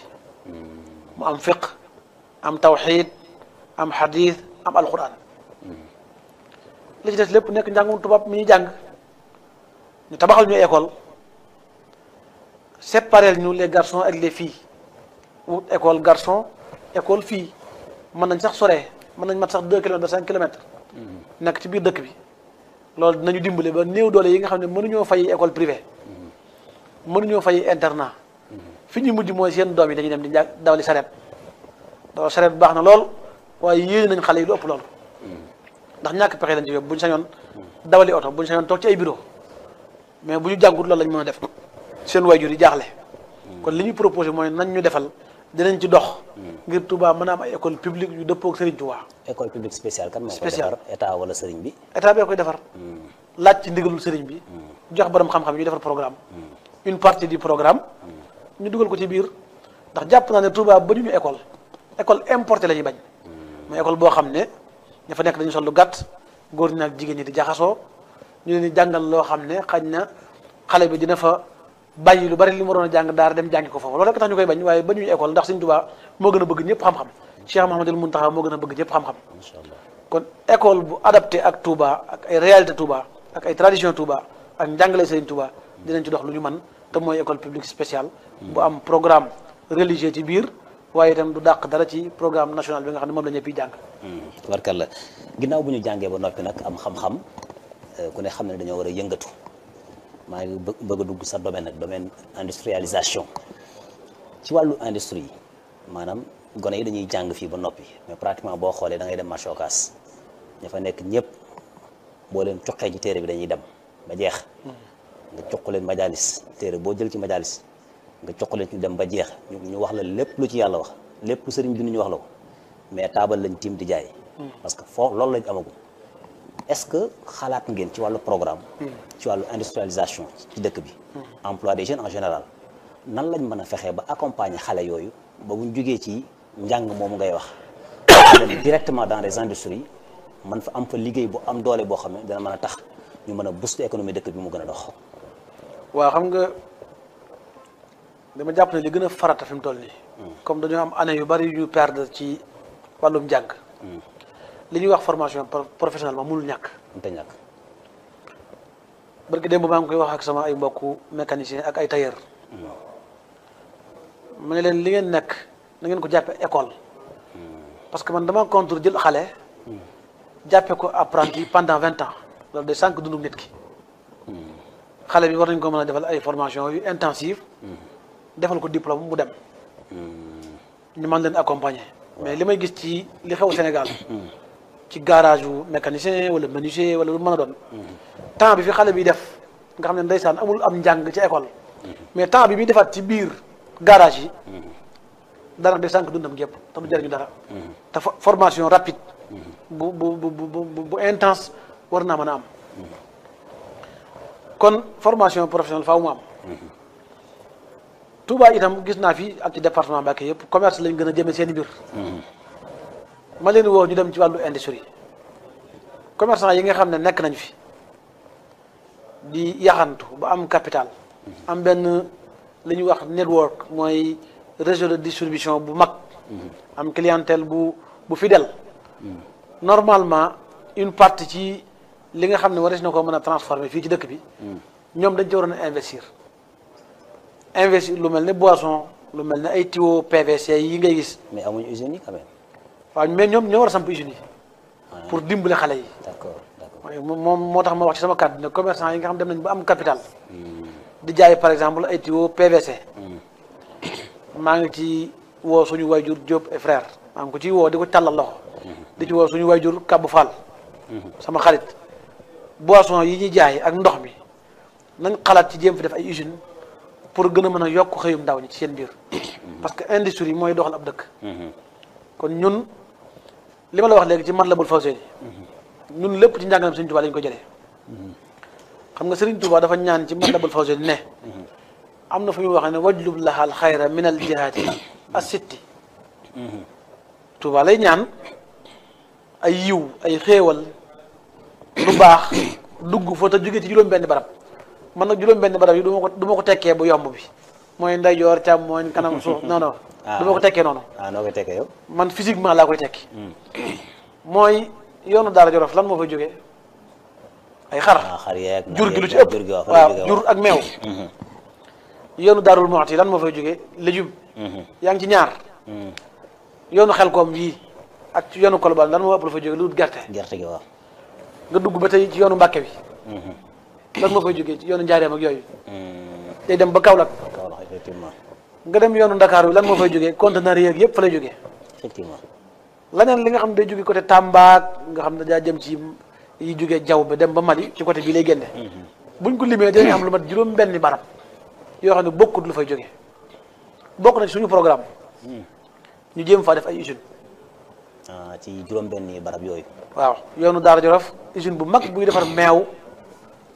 mu am fiqh am tawxid am xadis am alquran li ci des lépp nekk njàngum tubaab mi ñuy jàng ñu tabaxal ñu école séparer ñu les garçons ak les filles wut école garçon école fille mën nañ sax soree mën nañ mat sax 2 kilomètres ba 5 kilomètres nekk ci biir dëkk bi loolu dinañu dimbale ba néew doole yi nga xam ne mënuñoo fay école privée mënuñoo fay internat fi ñu mujj mooy seen doom yi dañuy dem di dawali sareet dawal sareet baax na lool waaye yéene nañ xale yi lu ëpp loolu ndax ñàkk pexe lañ ci yóbbu bu ñu sañoon dawali oto bu ñu sañoon toog ci ay bureau mais bu ñu jàngut loolu lañ mën a def seen waajur yi jaaxle kon li ñu proposé mooy nañ ñu defal dinañ ci dox ngir Touba mën a am ay école publique yu dëppoo ak Serigne Touba. école publique spéciale kan moo ko defar état wala Serigne bi. état bee koy defar. laaj ci ndigalul Serigne bi. jox borom xam-xam ñu defar programme. une partie du programme. ñu dugal ko ci biir ndax jàpp naa ne Touba ba ñu école importée la ñuy bañ. mooy école boo xam ne ña fa nekk dañu sol lu gàtt góor ñi ak jigéen ñi di jaxasoo ñu leen di jàngal loo xam ne xañ na xale bi dina fa bàyyi lu bari li mu waroon a jàng daara dem jàngi ko foofu loolu rek tax ñu koy bañ waaye ba ñuy école ndax Sëriñ Tuubaa moo gën a bëgg ñëpp xam-xam Cheikh Mouhamadoul Mountakha moo gën a bëgg ñëpp xam-xam kon école bu adapté ak Touba ak ay réalité Touba ak ay tradition Touba ak njàngale Sëriñ Touba dinañ ci dox lu ñu mën te mooy école publique spéciale bu am programme religieux ci biir waaye itam du dàq dara ci programme national bi nga xam ne moom la ñëpp yi jàng tubarkalla ginnaaw bu ñu jàngee ba noppi nag am xam-xam ku ne xam ne dañoo war a yëngatu maa ngi bëgg a dugg sa domaine nag domaine industrialisation ci wàllu industrie maanaam gone yi dañuy jàng fii ba noppi mais pratiquement boo xoolee da ngay dem marché Ocass ña fa nekk ñëpp boo leen cuqee ci téere bi dañuy dem ba jeex nga cuq leen majalis téere boo jël ci majalis nga cuq leen ñu dem ba jeex ñu wax la lépp lu ci yàlla wax lépp lu sëriñ bi ñu wax la ko mais taabal lañ tiim di jaay parce que foofu loolu lañ amagum est-ce que xalaat ngeen ci wàllu programme ci wàllu industrialisation ci dëkk bi emploi des jeunes en général nan lañ mën a fexee ba accompagner xale yooyu ba buñ jógee ci njàng moomu ngay wax dem directement dans les industries man fa am fa liggéey bu am doole boo xam ne dana mën a tax ñu mën a booster économie dëkk bi mu gën a dox waaw xam nga dama jàpp ne li gën a farata fi mu toll nii comme dañoo am année yu bari yu ñu perdre ci wàllum njàng li ñuy wax formation professionnelle ma mënul ñàkk te ñàkk barki démb maa ngi koy wax ak sama ay mbokku mécanicien ak ay tailleur ma ne leen li ngeen nekk na ngeen ko jàppe école parce que man dama contre jël xale jàppe ko apprenti pendant 20 ans loolu day sànq dundu nit ki xale bi war nañ ko mën a defal ay formation yu intensive defal ko diplôme mu dem ñu mën leen accompagner mais li may gis ci li xew Sénégal ci garage yu mécanicien wala menuisier wala lu mën a doon temps bi fi xale bi def nga xam ne ndeysaan amul am njàng ci école mais temps bi muy defaat ci biir garage yi dara day sànq dundam gépp te du jariñu dara te formation rapide bu intense war naa mën a am kon formation professionnelle faaw mu am Touba itam gis naa fi ak ci département Mbacké yëpp commerce lañ gën a jëmee seen i mbir ma leen woo ñu dem ci wàllu industrie commerçant yi nga xam ne nekk nañ fi di yaxantu ba am capital am benn li ñuy wax network mooy réseau de distribution bu mag am clientèle bu fidèle normalement une partie ci li nga xam ne warees na ko mën a transformer fii ci dëkk bi ñoom dañ ci waroon a investir lu mel ne boisson lu mel ne ay tuyaux PVC yi ngay gis. mais amuñu usines yi quand même. waaw mais ñoom ñoo war a samp usines yi. pour dimbale xale yi. d'accord moom moo tax ma wax ci sama kàddu ne commerçant yi nga xam dem nañ ba am capital. di jaay par exemple ay tuyaux PVC. maa ngi ci woo suñu wayjur Diop et frère maa ngi ko ciy woo di ko tàllal loxo. di ci woo suñu wayjur Kabou Fall. sama xarit boisson yi ñuy jaay ak ndox mi nañ xalaat ci jéem fi def ay usines. pour gën a mën a yokk xëyum ndaw ñi ci seen biir parce que industrie mooy doxal ab dëkk kon ñun li ma la wax léegi ci Matlabul Fawzayni ñun lépp ci njàngalam Sëriñ Tuubaa lañ ko jëlee xam nga Sëriñ Tuubaa dafa ñaan ci Matlabul Fawzayni ne am na fu muy wax ne wajlub lahaal xayra min al jihaati as-sitti Tuubaa lay ñaan ay yiw ay xéewal lu baax dugg fa te jóge ci juróom-benn barab man nag juróom-benn barab yi du ma ko tekkee bu yomb bi mooy ndeyjoor càmmooñ kanam suuf non non. du ma ko tekkee noonu. noo koy tekkee yow. man physiquement laa koy tekki. mooy yoonu Daara Jolof lan moo fay jógee ay xar. xar yeeg jur gi lu ci ëpp waaw jur ak meew. yoonu Daarul Muxti lan moo fay jógee légume. yaa ngi ci ñaar. yoonu Xelkom yii ak ci yoonu Kolobane lan moo ëpp la fay jógee lu gerte. gerte gi waaw. nga dugg ba tey ci yoonu Mbàkke bi. lan moo fay jógee ci yoonu Njaareem ak yooyu. day dem ba Kaolack. effectivement. nga dem yoonu Ndakaaru lan moo fay jógee conteneur yeeg yëpp fa lay jógee. effectivement. leneen li nga xam ne day jóge côté Tamba nga xam ne daa jëm ci yi jógee jaww bi dem ba Mali ci côté bii lay génne buñ ko limee dinañ am lu mat juróom benni barab yoo xam ne bokkut lu fay jógee bokk na ci suñu programme ñu jéem faa def ay usine ci juróom benni barab yooyu waaw yoonu Daara Jolof usine bu mag buy defar meew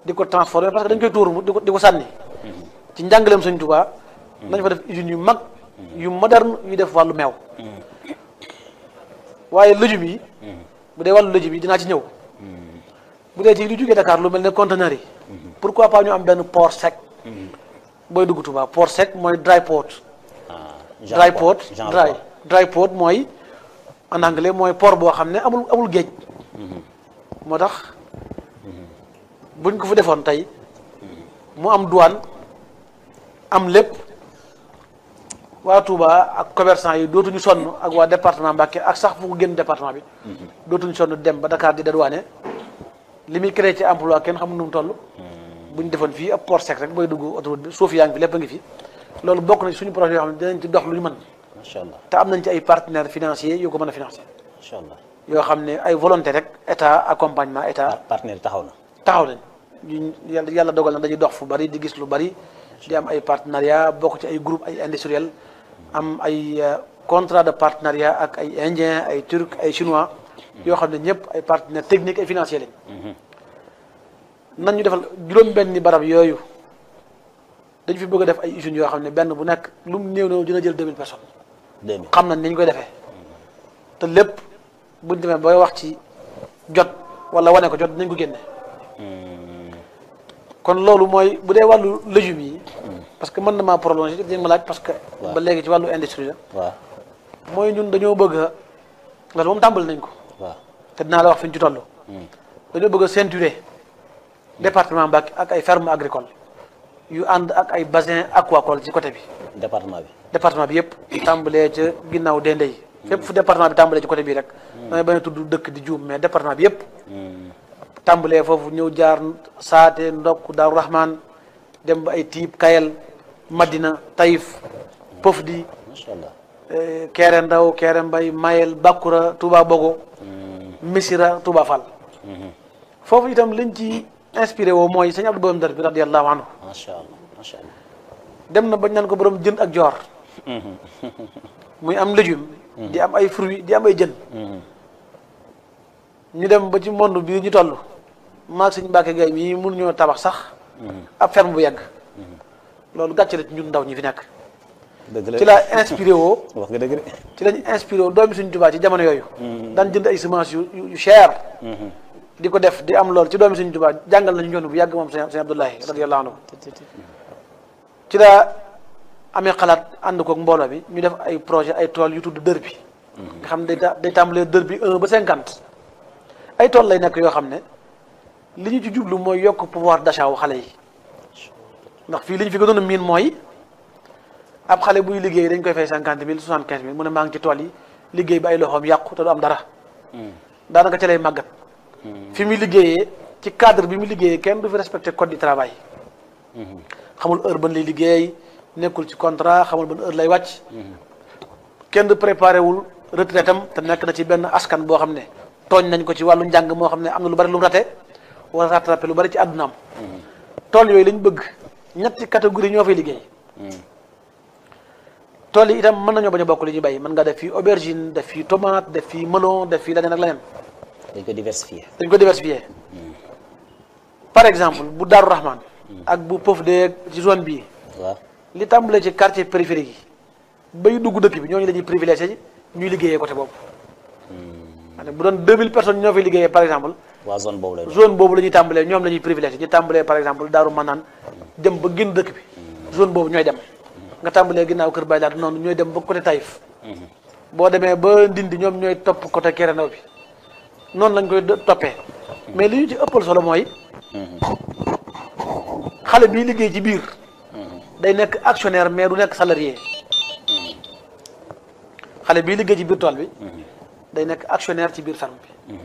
di ko transformer parce que dañ koy tuur di ko sànni ci njàngaleem Sëñ Tuubaa nañ fa def usines yu mag yu moderne yu def wàllu meew waaye légumes yi bu dee wàllu légumes yi dinaa ci ñëw bu dee ci lu jógee Dakar lu mel ne conteneurs yi pourquoi pas ñu am benn port sec booy dugg Touba port sec mooy dry port dry port mooy en anglais mooy port boo xam ne amul géej moo tax buñ ko fa defoon tey mu am douane am lépp waa Touba ak commerçant yi dootuñu sonn ak waa département Mbacké ak sax fu ko génn département bi dootuñu sonn dem ba Dakar di dédouaner li muy créé ci emploi kenn xamul nu mu toll bu ñu defoon fii ab port sec rek booy dugg autoroute bi suuf yaa ngi fi lépp a ngi fi loolu bokk na ci suñu projet yoo xam ne dinañ ci dox lu ñu mën macha allah te am nañ ci ay partenaires financiers yu ko mën a financer macha allah yoo xam ne ay volonté rek état accompagnement état partenaire taxaw nañ ñu yàlla dogal na dañuy dox fu bari di gis lu bari di am ay partenariat bokk ci ay groupe ay industriel am ay contrat de partenariat ak ay indien ay turc ay chinois yoo xam ne ñëpp ay partenaires techniques et financiers lañ nan ñu defal juróom-benni barab yooyu dañu fi bëgg a def ay usines yoo xam ne benn bu nekk lu mu néew dina jël 2000 personnes. 2000 xam nañ ni ñu koy defee te lépp buñ demee booy wax ci jot wala wane ko jot dinañ ko génne. kon loolu mooy bu dee wàllu légumes yi. parce que mën na maa prolonger dinañ ma laaj parce que. ba léegi ci wàllu industrie la. waaw mooy ñun dañoo bëgg a loolu moom tàmbali nañ ko. waaw te dinaa la wax fi ñu ci toll. dañoo bëgg a ceinturer département Mbacké ak ay ferme agricole yu ànd ak ay bassin aquacole ci côté bi. département bi yëpp. tàmbalee ca ginnaaw dende yi. fépp fu département bi tàmbalee ci côté bii rek. damay bañ a tudd dëkk di juum mais département bi yëpp. tàmbalee foofu ñëw jaar Saate Ndokk Daaru Rahman dem ba ay Tiib Kayel Madina Taïf Pofdi. macha allah. Kéré Ndaw Kéré Mbay Mayel Bakura Touba Bogo. Missira Touba Fall. foofu itam liñ ci inspiré woo mooy sëñ Abdou Borom Dar bi radiyallahu anhu. macha allah macha allah. dem na bañ naan ko borom jën ak joor. muy am légume. di am ay fruits di am ay jën. ñu dem ba ci monde bii ñu toll. maag sëñ Mbacke Gaye mii mënuñoo tabax sax. ab ferme bu yegg. loolu gàcce la ci ñun ndaw ñi fi nekk. dëgg la ci laa inspiré woo. wax nga dëgg de. ci lañ inspiré woo doomi suñu Tuubaa ci jamono yooyu. daan jënd ay semences yu cher. di ko def di am lool ci doomi suñu Tuubaa jàngal nañu yoon bu yàgg moom sëñ Abdoulahi radiyallahu anhu. ci laa amee xalaat ànd koog mbooloo bi ñu def ay projet ay tool yu tudd dër bi. nga xam ne day tàmbalee dër bi 1 ba 50. ay tool lay nekk yoo xam ne li ñu ci jublu mooy yokk pouvoir d'achat wu xale yi ndax fii li ñu fi gënoon a miin mooy ab xale buy liggéey dañ koy fay 50 000 75 000 mu ne maa ngi ci tool yi liggéey ba ay loxoom yàqu te du am dara. daanaka ca lay màggat. fi muy liggéeyee ci cadre bi mu liggéeyee kenn du fi respecté code du travail. xamul heure ban lay liggéey nekkul ci contrat xamul ban heure lay wàcc. kenn du préparé wul retraite am te nekk na ci benn askan boo xam ne tooñ nañ ko ci wàllu njàng moo xam ne am na lu bari lu mu rate wala rattrapé lu bari ci àddunaam. tool yooyu lañ bëgg ñetti catégorie ñoo fay liggéey. tool yi itam mën nañoo bañ a bokk li ñuy bay mën nga def fii aubergine def fii tomate def fii melon def fii leneen ak leneen. dañ ko diversifier. par exemple bu Daaru Rahman. ak bu Pofde ci zone bii. waaw li tàmbalee ci quartier périphérique yi bay dugg dëkk bi ñooñu la ñuy privilégié ñuy liggéeyee côté boobu. bu doon 2000 personnes ñoo fay liggéeyee par exemple. waa zone boobu la ñuy tàmbalee ñoom la ñuy privilégié ñu tàmbalee par exemple Daaru Manaan dem ba génn dëkk bi. zone boobu ñooy dem. nga tàmbalee ginnaaw Kër Baye Laat noonu ñooy dem ba côté Taïf. boo demee ba Ndindi ñoom ñooy topp côté Kéré Ndaw bi. noonu lañ koy toppee mais li ñu ci ëppal solo mooy xale bii liggéey ci biir day nekk actionnaire mais du nekk salarié xale bii liggéey ci biir tool bi day nekk actionnaire ci biir ferme bi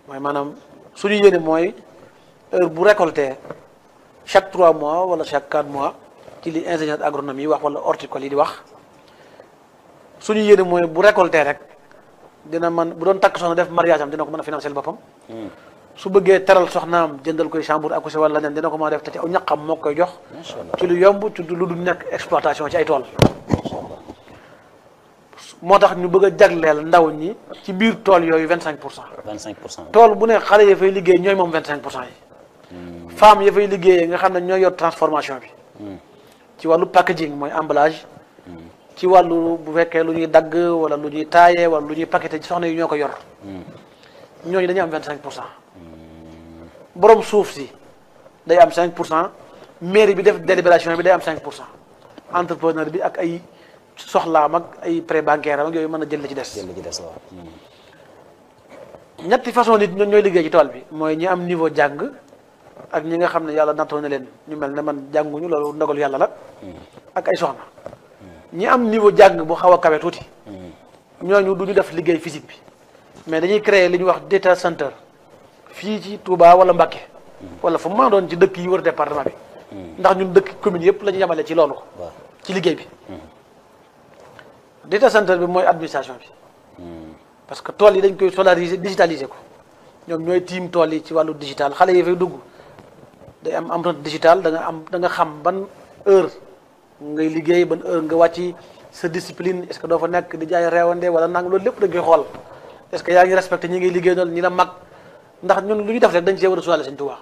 mooy maanaam suñu yéene mooy heure bu récolté chaque 3 mois wala chaque 4 mois ci li ingénieur agronomie yi wax wala horticole yi di wax suñu yéene mooy bu récolté rek dina man bu doon takk soxna def mariage am dina ko mën a financer boppam. su bëggee teral soxnaam jëndal koy chambre à coucher wala leneen dina ko mën a def te ci aw ñaqam moo koy jox. ci lu yomb ci lu du nekk exploitation ci ay tool. moo tax ñu bëgg a jagleel ndaw ñi ci biir tool yooyu 25%. 25%. tool bu ne xale ya fay liggéey ñooy moom 25% yi. femmes ya fay liggéeyee nga xam ne ñooy yor transformation bi. ci wàllu packaging mooy emballage. ci wàllu bu fekkee lu ñuy dagg wala lu ñuy taaye wala lu ñuy paqueté ci soxna yi ñoo ko yor. ñooñu dañuy am 25%. borom suuf si day am 5%. mairie bi def délibération bi day am 5%. entrepreneur bi ak ay soxlaam ak ay prêt bancaire am ak yooyu mën a jël li ci des. jël li ci des waaw. ñetti façon nit ñooy liggéey ci tool bi mooy ñi am niveau jàng ak ñi nga xam ne yàlla nattoo na leen ñu mel ne man jànguñu loolu ndogalu yàlla la. ak ay soxna. ñi am niveau jàng bu xaw a kawe tuuti. ñooñu du ñu def liggéey physique bi. mais dañuy créer li ñuy wax data center fii ci Touba wala Mbacké. wala fu mu mën a doon ci dëkk yi wër département bi. ndax ñun dëkk commune yëpp la ñu yemale ci loolu. ci liggéey bi. data center bi mooy administration bi. parce que tool yi dañ koy solariser digitaliser ko ñoom ñooy tiim tool yi ci wàllu digital xale yi fay dugg day am empreinte digital da nga xam ban heure ngay liggéey ban heure nga wàcc sa discipline est-ce que doo fa nekk di jaay reewande wala nang loolu lépp dañ koy xool est-ce que yaa ngi respecté ñi ngay liggéey noonu ñi la mag ndax ñun lu ñu def rek dañ cee war a suwaale Sëñ Tuubaa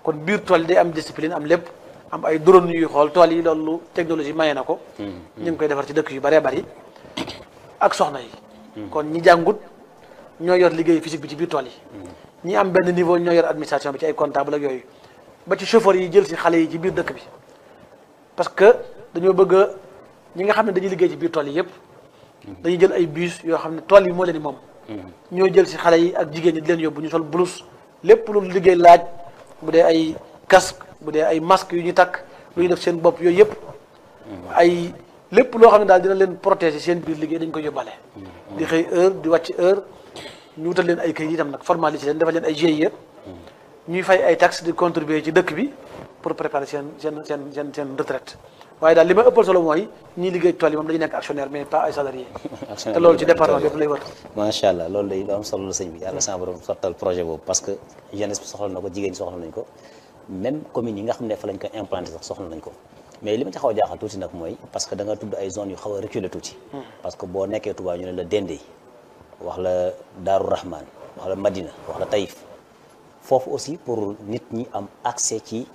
kon biir tool yi day am discipline am lépp am ay drone yuy xool tool yi loolu technologie maye na ko. ñu ngi koy defar ci dëkk yu bëree bëri ak soxna yi. kon ñi jàngut ñoo yor liggéey physique bi ci biir tool yi. ñi am benn niveau ñoo yor administration bi ci ay comptable ak yooyu ba ci chauffeur yi jël si xale yi ci biir dëkk bi parce que dañoo bëgg ñi nga xam ne dañuy liggéey ci biir tool yi yëpp dañuy jël ay bus yoo xam ne tool yi moo leen di moom. ñoo jël si xale yi ak jigéen ñi di leen yóbbu ñu sol blouse lépp lu liggéey laaj bu dee ay casque bu dee ay masque yu ñu takk lu ñu def seen bopp yooyu yëpp ay lépp loo xam ne daal dina leen protéger seen biir liggéey dañ koy yóbbaale. di xëy heure di wàcc heure ñu wutal leen ay këyit itam nag formalité leen defal leen ay GIE ñuy fay ay taxes di contribuer ci dëkk bi pour préparer seen retraite waaye daal li ma ëppal solo mooy ñiy liggéey tool yi moom dañu nekk actionnaire mais pas ay salarié te loolu ci département bi yëpp lay wër. macha allah loolu day am solo la sëñ bi yàlla sama borom sottal projet boobu parce que jeunesse bi soxla na ko jigéen ñi soxla nañ ko même communes yi nga xam ne fa lañ ko implanté sax soxla nañ ko mais li ma ci xaw a jaaxal tuuti nag mooy parce que da nga tudd ay zones yu xaw a reculé tuuti. parce que boo nekkee Touba ñu ne la Dendey wax la Daaru Rahman wax la Madina wax la Taïf foofu aussi pour nit ñi am accès ci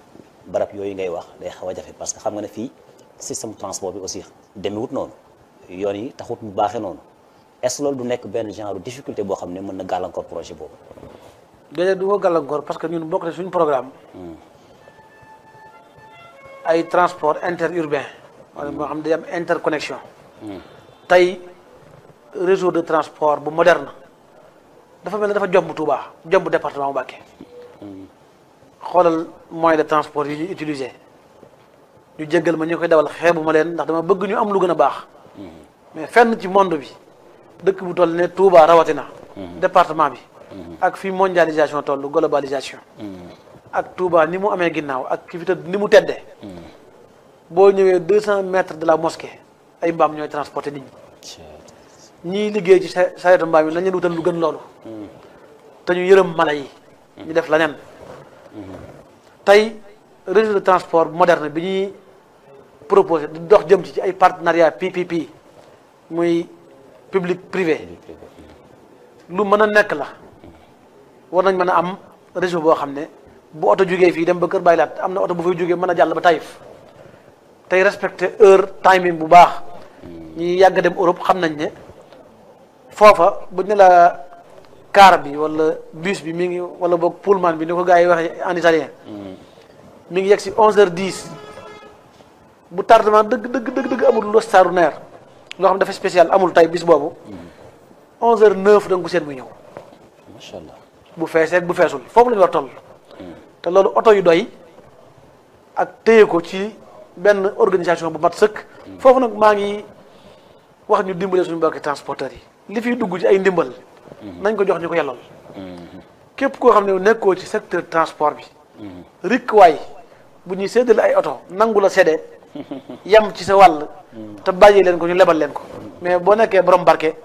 barab yooyu ngay wax day xaw a jafe parce que xam nga ne fii système transport bi aussi demewut noonu yoon yi taxut mu baaxee noonu est-ce que loolu du nekk benn genre difficulté boo xam ne mën na gàllankoor projet boobu. déedéet du ko gàllankoor parce que ñun bokk na suñu programme. ay transport interurbain wala moo xam ne day am interconnexion. tey réseau de transport bu moderne dafa mel ne dafa jomb Touba jomb département bu Mbacké. xoolal moyen de transport yi ñuy utiliser ñu jéggal ma ñu koy dawal xeebu ma leen ndax dama bëgg ñu am lu gën a baax. mais fenn ci monde bi dëkk bu toll ne Touba rawatina. département bi. ak fi mondialisation toll globalisation. ak Touba ni mu amee ginnaaw ak ki fi tëdd ni mu teddee. boo ñëwee 200 mètres de la mosquée ay mbaam ñooy transporter nit ñi. ñiy liggéey ci sareetu mbaam yi nañ leen wutal lu gën loolu. te ñu yërëm mala yi. ñu def leneen. tey réseau de transport moderne bi ñuy proposé di dox jëm ci ay partenariat PPP muy public privé lu mën a nekk la war nañ mën a am réseau boo xam ne bu oto jógee fii dem ba Kër Baylaat am na oto bu fay jógee mën a jàll ba Taïf tey respecté heure timing bu baax ñi yàgg dem Europe xam nañ ne foofa bu ñu ne la car bi wala bus bi mi ngi wala boog pullman bi ni ko gars yi waxee en italien mi ngi yegg si 11h10 bu tardement dëgg amul lu extraordinaire loo xam dafa spécial amul tay bis boobu 11h09 da nga ko seen muy ñëw. macha allah bu feesee ak bu feesul foofu la ñu war toll. te loolu oto yu doy ak téye ko ci benn organisation bu mat sëkk. foofu nag maa ngi wax ñu dimbale suñu mbokki transporteurs yi li fiy dugg ci ay ndimbal. nañ ko jox ñu ko yellool. képp koo xam ne nekkoo ci secteur transport bi. rikk waay bu ñuy séddale ay oto nangu la séddee yem ci sa wàll. te bàyyi leen ko ñu lebal leen ko. mais boo nekkee borom barke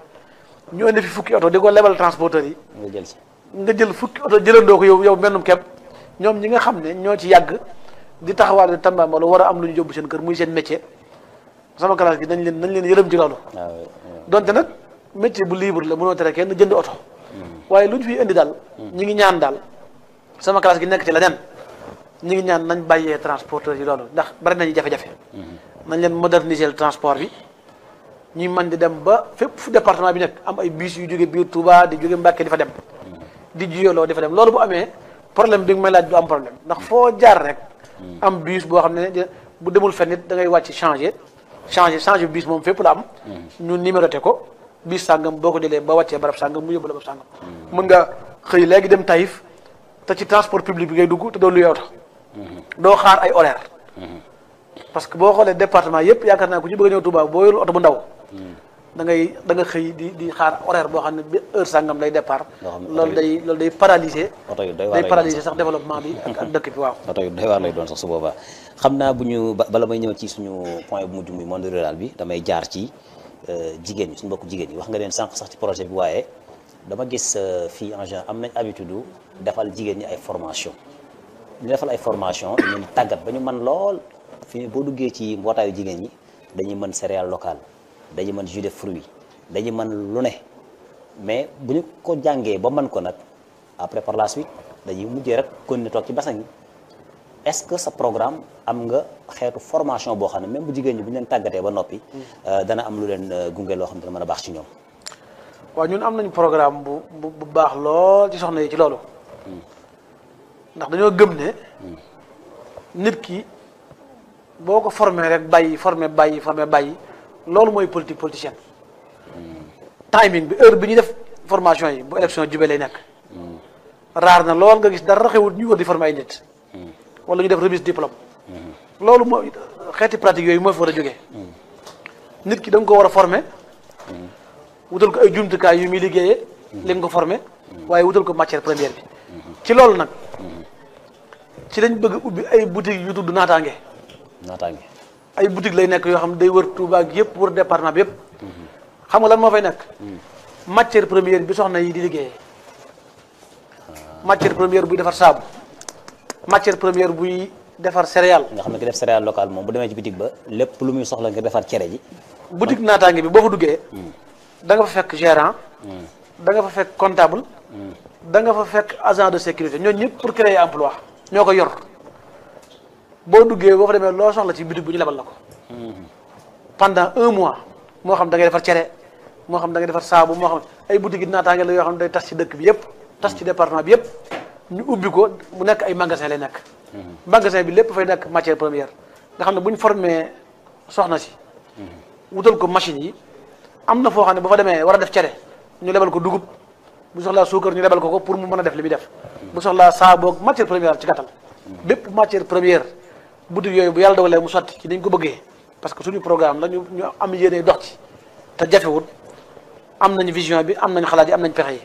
ñu indi fi fukki oto di ko lebal transporteur yi nga jël ci. nga jël fukki oto jëlandoo ko yow mennum kepp ñoom ñi nga xam ne ñoo ci yàgg di taxawaal di Tambambalu war a am lu ñu yóbbu seen kër muy seen métier sama classe gi nañ leen yërëm ci loolu donte nag métier bu libre la mënoo tere kenn jënd oto waaye lu ñu fiy indi daal ñi ngi ñaan daal sama classe gi nekk ci leneen ñi ngi ñaan nañ bàyyee transporteur yi loolu ndax bari nañu jafe-jafe nañ leen moderniser le transport bi ñuy mën di dem ba fépp fu département bi nekk am ay bus yu jóge biir Touba di jóge Mbàkke di fa dem di jiyoloo di fa dem loolu bu amee problème bi nga may laaj du am problème ndax foo jaar rek am bus boo xam ne bu demul fenn nit da ngay wàcc changer bus moom fépp la am ñu numéroté ko bus sàngam boo ko jëlee ba wàccee barab sàngam mu yóbbu la barab sàngam mën nga xëy léegi dem Taïf te ci transport public bi ngay dugg te doo luy oto doo xaar ay horaire parce que boo xoolee département yëpp yaakaar naa ku ci bëgg a ñëw Touba boo yorul oto bu ndaw da nga xëy di xaar horaire boo xam ne bi heure sàngam lay départ loolu day paralyser sax développement bi ak dëkk bi waaw oto yu doy waar lay doon sax su boobaa xam naa bu ñu bala may ñëw ci suñu point bu mujj muy monde rural bi damay jaar ci jigéen ñi suñu mbokk jigéen ñi wax nga leen sànq sax ci projet bi waaye dama gis fii en général am nañ habitude defal jigéen ñi ay formation ñu defal ay formation dañu tàggat ba ñu mën lool fii boo duggee ci mbootaayu jigéen ñi dañuy mën céréale locale dañuy mën jus de fruits dañuy mën lu ne mais bu ñu ko jàngee ba mën ko nag après par la suite dañuy mujjee rek continuer toog ci basang yi est-ce que sa programme am nga xeetu formation boo xam ne même bu jigéen ñi bu ñu leen tàggatee ba noppi dana am lu leen gunge loo xam ne dana mën a baax ci ñoom waaw ñun am nañu programme bu baax lool ci soxna yi ci loolu ndax dañoo gëm ne nit ki boo ko formé rek formé bàyyi loolu mooy politique politicienne timing bi heure bi ñuy def formation yi bu élection jubee lay nekk raar na lool nga gis dara xewul ñu war di former ay nit wala ñu def remise diplôme loolu mooy xeeti pratique yooyu moo fi war a jógee nit ki da nga ko war a former wutal ko ay jumtukaay yu muy liggéeyee li nga ko formé waaye wutal ko matière première bi ci loolu nag ci lañ bëgg ubbi ay boutique yu tudd naataange ay boutique lay nekk yoo xam ne day wër Touba ak yëpp wër département bi yëpp xam nga lan moo fay nekk matière première bi soxna yi di liggéeyee matière première buy defar saabu matière première buy defar céréale nga xam ne ki def céréale locale moom bu demee ci boutique ba lépp lu muy soxla ngir defar cere ji boutique naataange bi boo fa duggee da nga fa fekk gérant da nga fa fekk comptable da nga fa fekk agent de sécurité ñooñu ñëpp pour créer emploi ñoo ko yor boo duggee boo fa demee loo soxla ci boutique bu ñu lebal la ko pendant 1 mois moo xam da ngay defar cere moo xam da ngay defar saabu moo xam ay boutique yi naataange la yoo xam ne day tas ci dëkk bi yëpp tas ci département bi yëpp ñu ubbi ko mu nekk ay magasin lay nekk magasin bi lépp fay nekk matière première nga xam ne bu ñu formé soxna si wutal ko machine yi am na foo xam ne bu fa demee war a def cere ñu lebal ko dugub bu soxlaa suukar ñu lebal ko pour mu mën a def li muy def bu soxlaa saaboog matière première ci gàttal bépp matière première boutique yooyu bu yàlla dogalee mu sotti ci dañ ko bëggee parce que suñu programme la ñu am yéene dox ci te jafewut am nañ vision bi am nañ xalaat yi am nañ pexe yi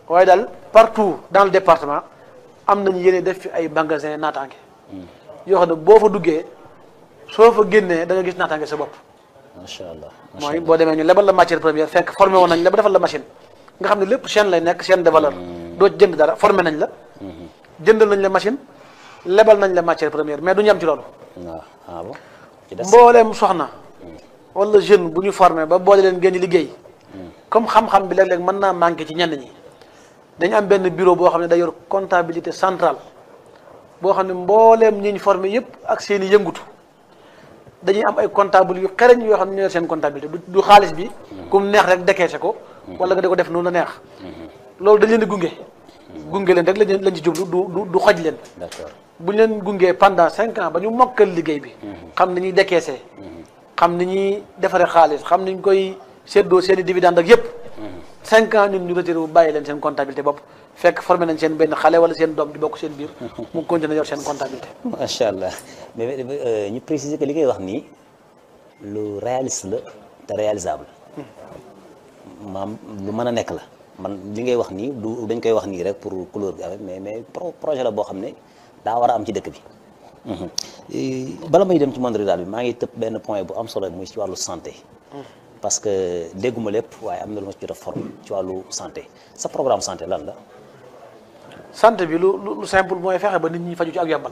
waaye daal partout dans le département am nañ yéene def fi ay magasin naataange yoo xam ne boo fa duggee soo fa génnee da nga gis naataange sa bopp macha allah mooy boo demee ñu lebal la matière première fekk formé woon nañ la ba defal la machine nga xam ne lépp chaîne lay nekk chaîne de valeur doo jënd dara formé nañ la jëndal nañ la machine lebal nañ la matière première mais du ñu am ci loolu mbooleem soxna wala jeune bu ñu formé ba boole leen génn liggéey comme xam-xam bi léeg-léeg mën naa manqué ci ñenn ñi dañu am benn bureau boo xam ne day yor comptabilité centrale boo xam ne mbooleem ñi ñu formé yëpp ak seen i yëngutu dañuy am ay comptable yu xereñ yoo xam ne ñoo yor seen comptabilité du xaalis bi comme neex rek décaissé ko wala nga di ko def noonu la neex loolu dañ leen di gunge leen rek lañ ci jublu du xoj leen bu ñu leen gungee pendant 5 ans ba ñu mokkal liggéey bi xam ni ñuy décaissé xam ni ñuy defaree xaalis xam ni ñu koy séddoo seen i dividende ak yëpp 5 ans ñun ñu retiré bu bàyyi leen seen comptabilité bopp fekk formé nañ seen benn xale wala seen doom di bokk seen biir mu continué yor seen comptabilité macha allah mais ñu préciser que li ngay wax nii lu réaliste la te réalisable maam lu mën a nekk la man li ngay wax nii du dañ koy wax nii rek pour couleur bi mais projet la boo xam ne daa war a am ci dëkk bi bala may dem ci monde rural bi maa ngi tëb benn point bu am solo muy ci wàllu santé parce que dégguma lépp waaye am na lu ma ci jot a forme ci wàllu santé sa programme santé lan la. santé bi lu simple mooy fexe ba nit ñi faju ci ak yombal.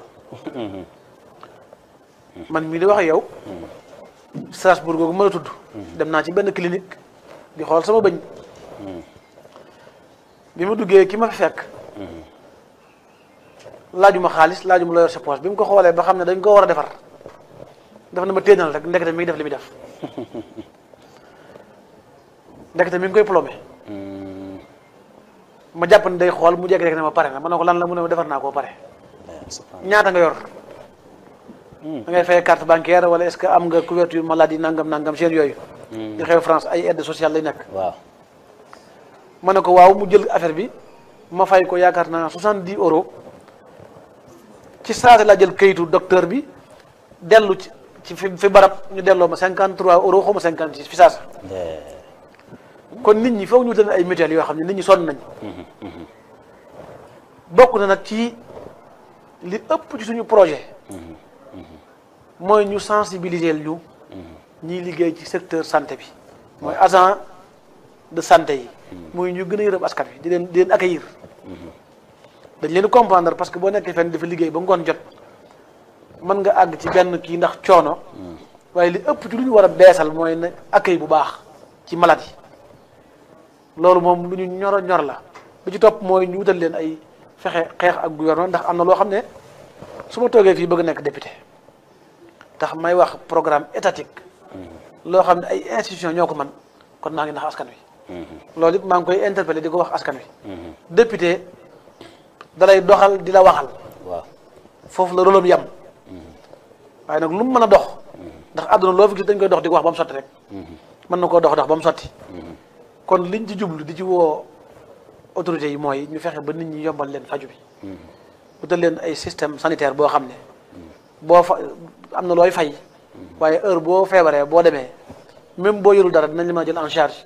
man mii di wax ak yow. Strasbourg googu ma la tudd. dem naa ci benn clinique di xool sama bëñ. bi ma duggee ki ma fi fekk. laajuma xaalis laajuma la yor sa poche bi mu ko xoolee ba xam ne dañ ko war a defar def na ma téenal rek ndekete mi ngi def li muy def ndekete mi ngi koy plombé. ma jàpp ne day xool mu jékki-jékki ne ma pare na ma ne ko lan la mu ne ma defar naa koo pare. ñaata nga yor. da ngay fay carte bancaire wala est-ce que am nga couverture maladie nangam seen yooyu. di xew France ay aide sociale lay nekk. waaw. ma ne ko waaw mu jël affaire bi ma fay ko yaakaar naa 70 euros ci saa laa jël kayitu docteur bi dellu ci fi barab ñu delloo ma 53 euros xaw ma 56 fi saasa. kon nit ñi foog ñu wutal ay mutuelles yoo xam ne nit ñi sonn nañ bokk na nag ci li ëpp ci suñu projet. mooy ñu sensibiliser ñu. ñiy liggéey ci secteur santé bi. mooy agent de santé yi. mooy ñu gën a yërëm askan wi di leen accueillir. dañ leen di comprendre parce que boo nekkee fenn dafa liggéey ba ngoon jot mën nga àgg ci benn kii ndax coono. waaye li ëpp ci lu ñu war a beesal mooy ne accueil bu baax ci malade yi. loolu moom lu ñu ñor la lu ci topp mooy ñu wutal leen ay fexe xeex ak gouvernement ndax am na loo xam ne su ma toogee fii bëgg nekk député tax may wax programme étatique loo xam ne ay institution ñoo ko man kon maa ngi nax askan wi. loolu it maa ngi koy interpellé di ko wax askan wi. député dalay doxal di la waxal. waaw foofu la rôlam yam waaye nag lu mu mën a dox. ndax àdduna loo fi gis dañ koy dox di ko wax ba mu sotti rek. mën na koo dox ba mu sotti. kon liñ ci jublu di ci woo autorités yi mooy ñu fexe ba nit ñi yombal leen faju bi. wutal leen ay système sanitaire boo xam ne boo fa am na looy fay. waaye heure boo feebaree boo demee même boo yorul dara dinañ la mën a jël en charge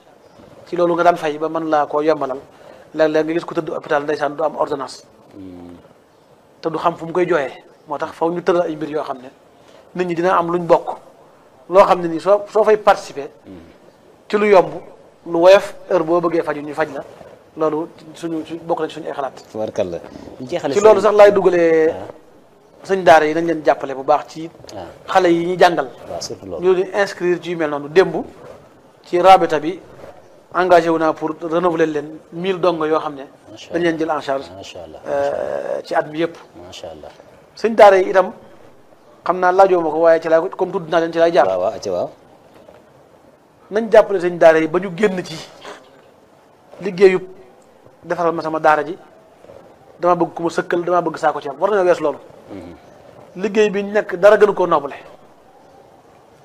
ci loolu nga daan fay ba mën laa koo yombalal léeg-léeg nga gis ku tëdd hôpital ndeysaan du am ordonnance te du xam fu mu koy jooyee moo tax faw ñu tëral ay mbir yoo xam ne nit ñi dina am luñ bokk loo xam ne nii soo fay participer ci lu yomb lu woyof heure boo bëggee faju ñu faj la loolu suñu bokk nañ suñu ay xalaat. tubarkalla ci loolu sax laay dugalee sëñ daara yi nañ leen jàppale bu baax ci xale yi ñuy jàngal. waaw surtout loolu ñu di inscrire ci yu mel noonu démb ci rabita bi engagé wu naa pour renouveler leen 1000 dongo yoo xam ne. dañ leen jël en charge. macha allah ci at mi yëpp. macha allah sëñ daara yi itam xam naa laajoo ma ko waaye ci laay comme tudd naa leen ci laay jaar. waaw nañ jàppale sëñ daara yi ba ñu génn ci liggéeyub defaral ma sama daara ji dama bëgg ku ma sëkkal dama bëgg saako ci am war nañoo wees loolu. liggéey bi nekk dara gënu koo noble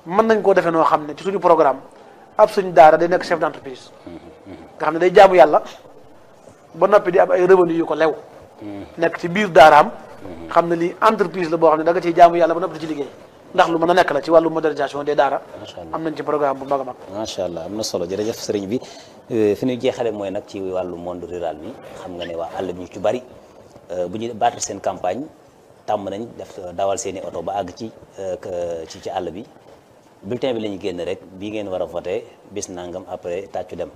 mën nañ koo defee noo xam ne ci suñu programme ab suñu daara day nekk chef d'entreprise nga xam ne day jaamu yàlla ba noppi di am ay revenu yu ko lew nekk ci biir daaraam xam ne lii entreprise la boo xam ne da nga ciy jaamu yàlla ba noppi di ci liggéey ndax lu mën a nekk la ci wàllu modernisation des daara am nañ ci programme bu mag a mag. macha allah am na solo jërëjëf sëriñ bi fi ñuy jeexale mooy nag ci wàllu monde rural bi xam nga ne waa àll bi ñu ci bari bu ñu battre seen campagne tàmm nañ def dawal seeni oto ba àgg ci àll bi bulletin bi la ñu génn rek bii ngeen war a voté bis nangam après tàccu dem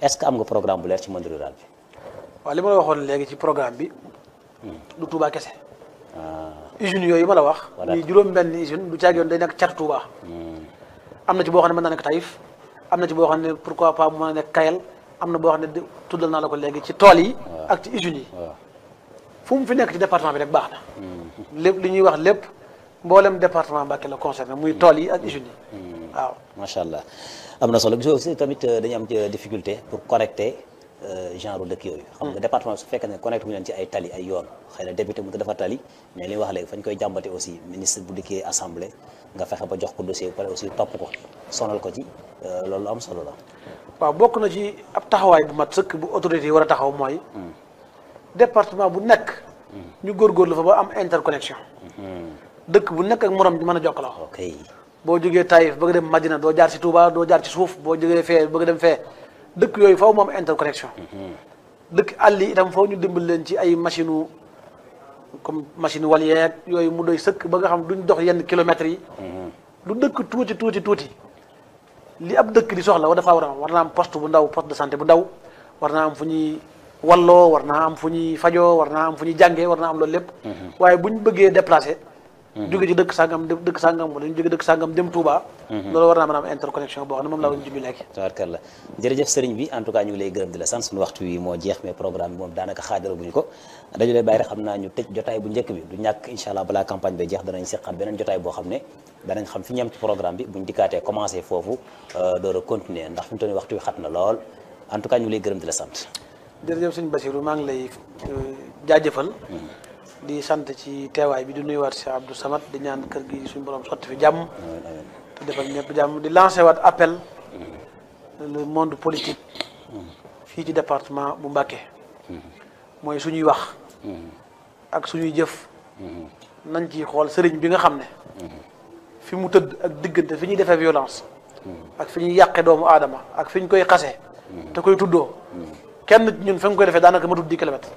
est-ce que am nga programme bu leer ci monde rural bi. waaw li ma la waxoon léegi ci programme bi du Touba kese. usines yooyu ma la wax. muy juróom-benn usine du caag yoon day nekk catu Touba. am na ci boo xam ne mën naa nekk Taïf am na ci boo xam ne pourquoi pas mu mën a nekk Kayel am na boo xam ne tuddal naa la ko léegi ci tool yi. ak ci usines yi. fu mu fi nekk ci département bi rek baax na. lépp li ñuy wax lépp mboolem département Mbacké la concerné muy tool yi ak usines yi waaw. macha allah am na solo gisoo aussi tamit dañu am difficulté pour connecter genre dëkk yooyu. xam nga département su fekkee ne connecté mu leen ci ay tali ay yoon xëy na député mu ko dafa tali mais li wax léegi fañ koy jàmbate aussi ministre bu dikkee assemblée nga fexe ba jox ko dossier bu pare aussi topp ko sonal ko ci loolu am solo la. waaw bokk na ci ab taxawaay bu mat sëkk bu autorité yi war a taxaw mooy. département bu nekk. ñu góorgóorlu fa ba am interconnexion. dëkk bu nekk ak morom di mën a jokkaloo. ok boo jógee Taïf bëgg dem Madina doo jaar ci Touba doo jaar ci suuf boo jógee fee bëgg dem fee dëkk yooyu faw moom interconnexion. dëkk àll yi itam faw ñu dimbali leen ci ay machine comme machine wal yeeg yooyu mu doy sëkk ba nga xam duñ dox yenn kilomètres yi. lu dëkk tuuti li ab dëkk di soxla dafa war naa am poste bu ndaw, poste de santé bu ndaw, war naa am fu ñuy walloo, war naa am fu ñuy fajoo, war naa am fu ñuy jàngee, war naa am loolu lépp. waaye bu ñu bëggee déplacé. jóge ci dëkk sàngam wala ñu jóge dëkk sàngam dem Touba. loolu war naa mën a am interconnexion boo xam ne moom laa doon junj léegi. tabarkalla jërëjëf sëriñ bi en tout cas ñu ngi lay gërëm di la sant suñu waxtu wi moo jeex mais programme bi moom daanaka xaajala buñu ko dañu lay bàyyi rek xam naa ñu tëj jotaay bu njëkk bi du ñàkk incha allah balaa campagne bi jeex danañ seqaat beneen jotaay boo xam ne danañ xam fi ñu am ci programme bi buñ dikkaatee commencé foofu door a continuer ndax fi mu toll nii waxtu wi xat na lool en tout cas ñu ngi lay gërëm di la sant. jërëjëf sëñ Bassirou maa ngi lay jaajëfal di sant ci teewaay bi di nuyuwaat Cheikh Abdou Samad di ñaan kër gi suñu borom sotti fi jàmm te defal ñëpp jàmm di lancé waat appel le monde politique fii ci département bu Mbacké mooy suñuy wax ak suñuy jëf nañ ci xool sëriñ bi nga xam ne fi mu tëdd ak diggante fi ñuy defee violence ak fi ñuy yàqe doomu aadama ak fi ñu koy xase te koy tuddoo kenn ñun fa nga koy defee daanaka matul 10 kilomètres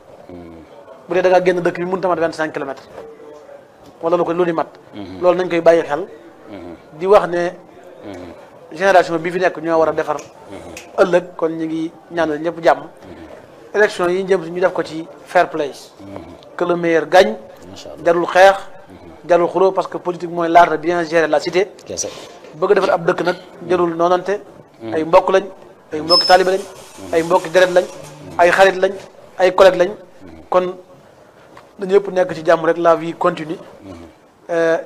bu dee da ngaa génn dëkk bi mënut a mat 25 kilomètres wala lu ni mat. loolu nañ koy bàyyi xel. di wax ne génération bi fi nekk ñoo war a defar ëllëg kon ñu ngi ñaanal ñëpp jàmm. élection yi jëm ñu def ko ci fair play. que le meilleur gagne. jarul xeex jarul xuloo parce que politique mooy l'art de bien gérer la cité. bëgg a defar ab dëkk nag jarul noonante. ay mbokk lañ ay mbokki taalibe lañ. ay mbokki deret lañ. ay xarit lañ ay collègue lañ. kon dañu yëpp nekk ci jàmm rek la vie continue.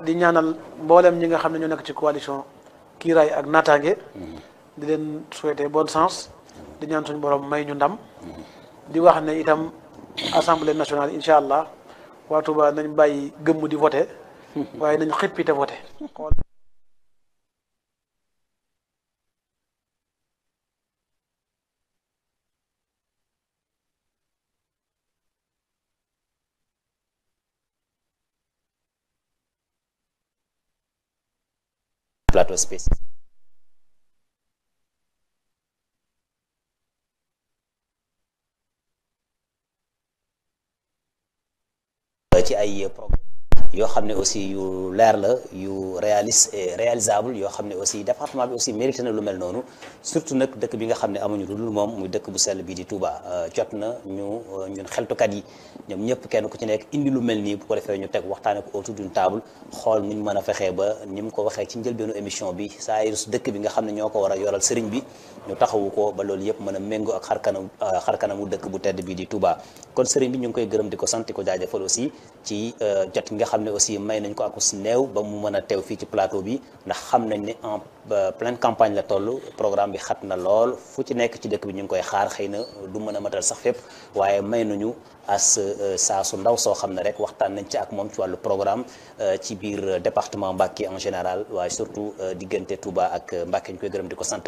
di ñaanal mboolem ñi nga xam ne ñoo nekk ci coalition kiiraay ak naataange. di leen souhaiter bonne chance. di ñaan suñu borom may ñu ndam. di wax ne itam assemblée nationale incha allah waa Touba nañ bàyyi gëmm di voté waaye nañ xippi te voté. plateau spécial ci ay programme yoo xam ne aussi yu leer la yu réalisable yoo xam ne aussi département bi aussi mérité na lu mel noonu surtout nag dëkk bi nga xam ne amuñu lu dul moom muy dëkk bu sell bii di Touba jot na ñun xeltukat yi ñoom ñëpp kenn ku ci nekk indi lu mel nii bu ko defee ñu teg waxtaane ko autour d'une table xool nuñ mën a fexee ba ni mu ko waxee ci njëlbeenu émission bi saa yu dëkk bi nga xam ne ñoo ko war a yoral sëriñ bi ñu taxawu ko ba loolu yëpp mën a méngoo ak xarkanamu dëkk bu tedd bii di Touba kon sëriñ bi ñu ngi koy gërëm di ko sant di ko jaajëfal aussi ci jot nga xam ne aussi may nañ ko ak si néew ba mu mën a teew fii ci plateau bi ndax xam nañ ne en pleine campagne la toll programme bi xat na lool fu ci nekk ci dëkk bi ñu ngi koy xaar xëy na du mën a matal sax fépp waaye may nañu as saa su ndaw soo xam ne rek waxtaan nañ ci ak moom ci wàllu programme ci biir département Mbacké en général waaye surtout diggante Touba ak Mbacké ñu koy gërëm di ko sant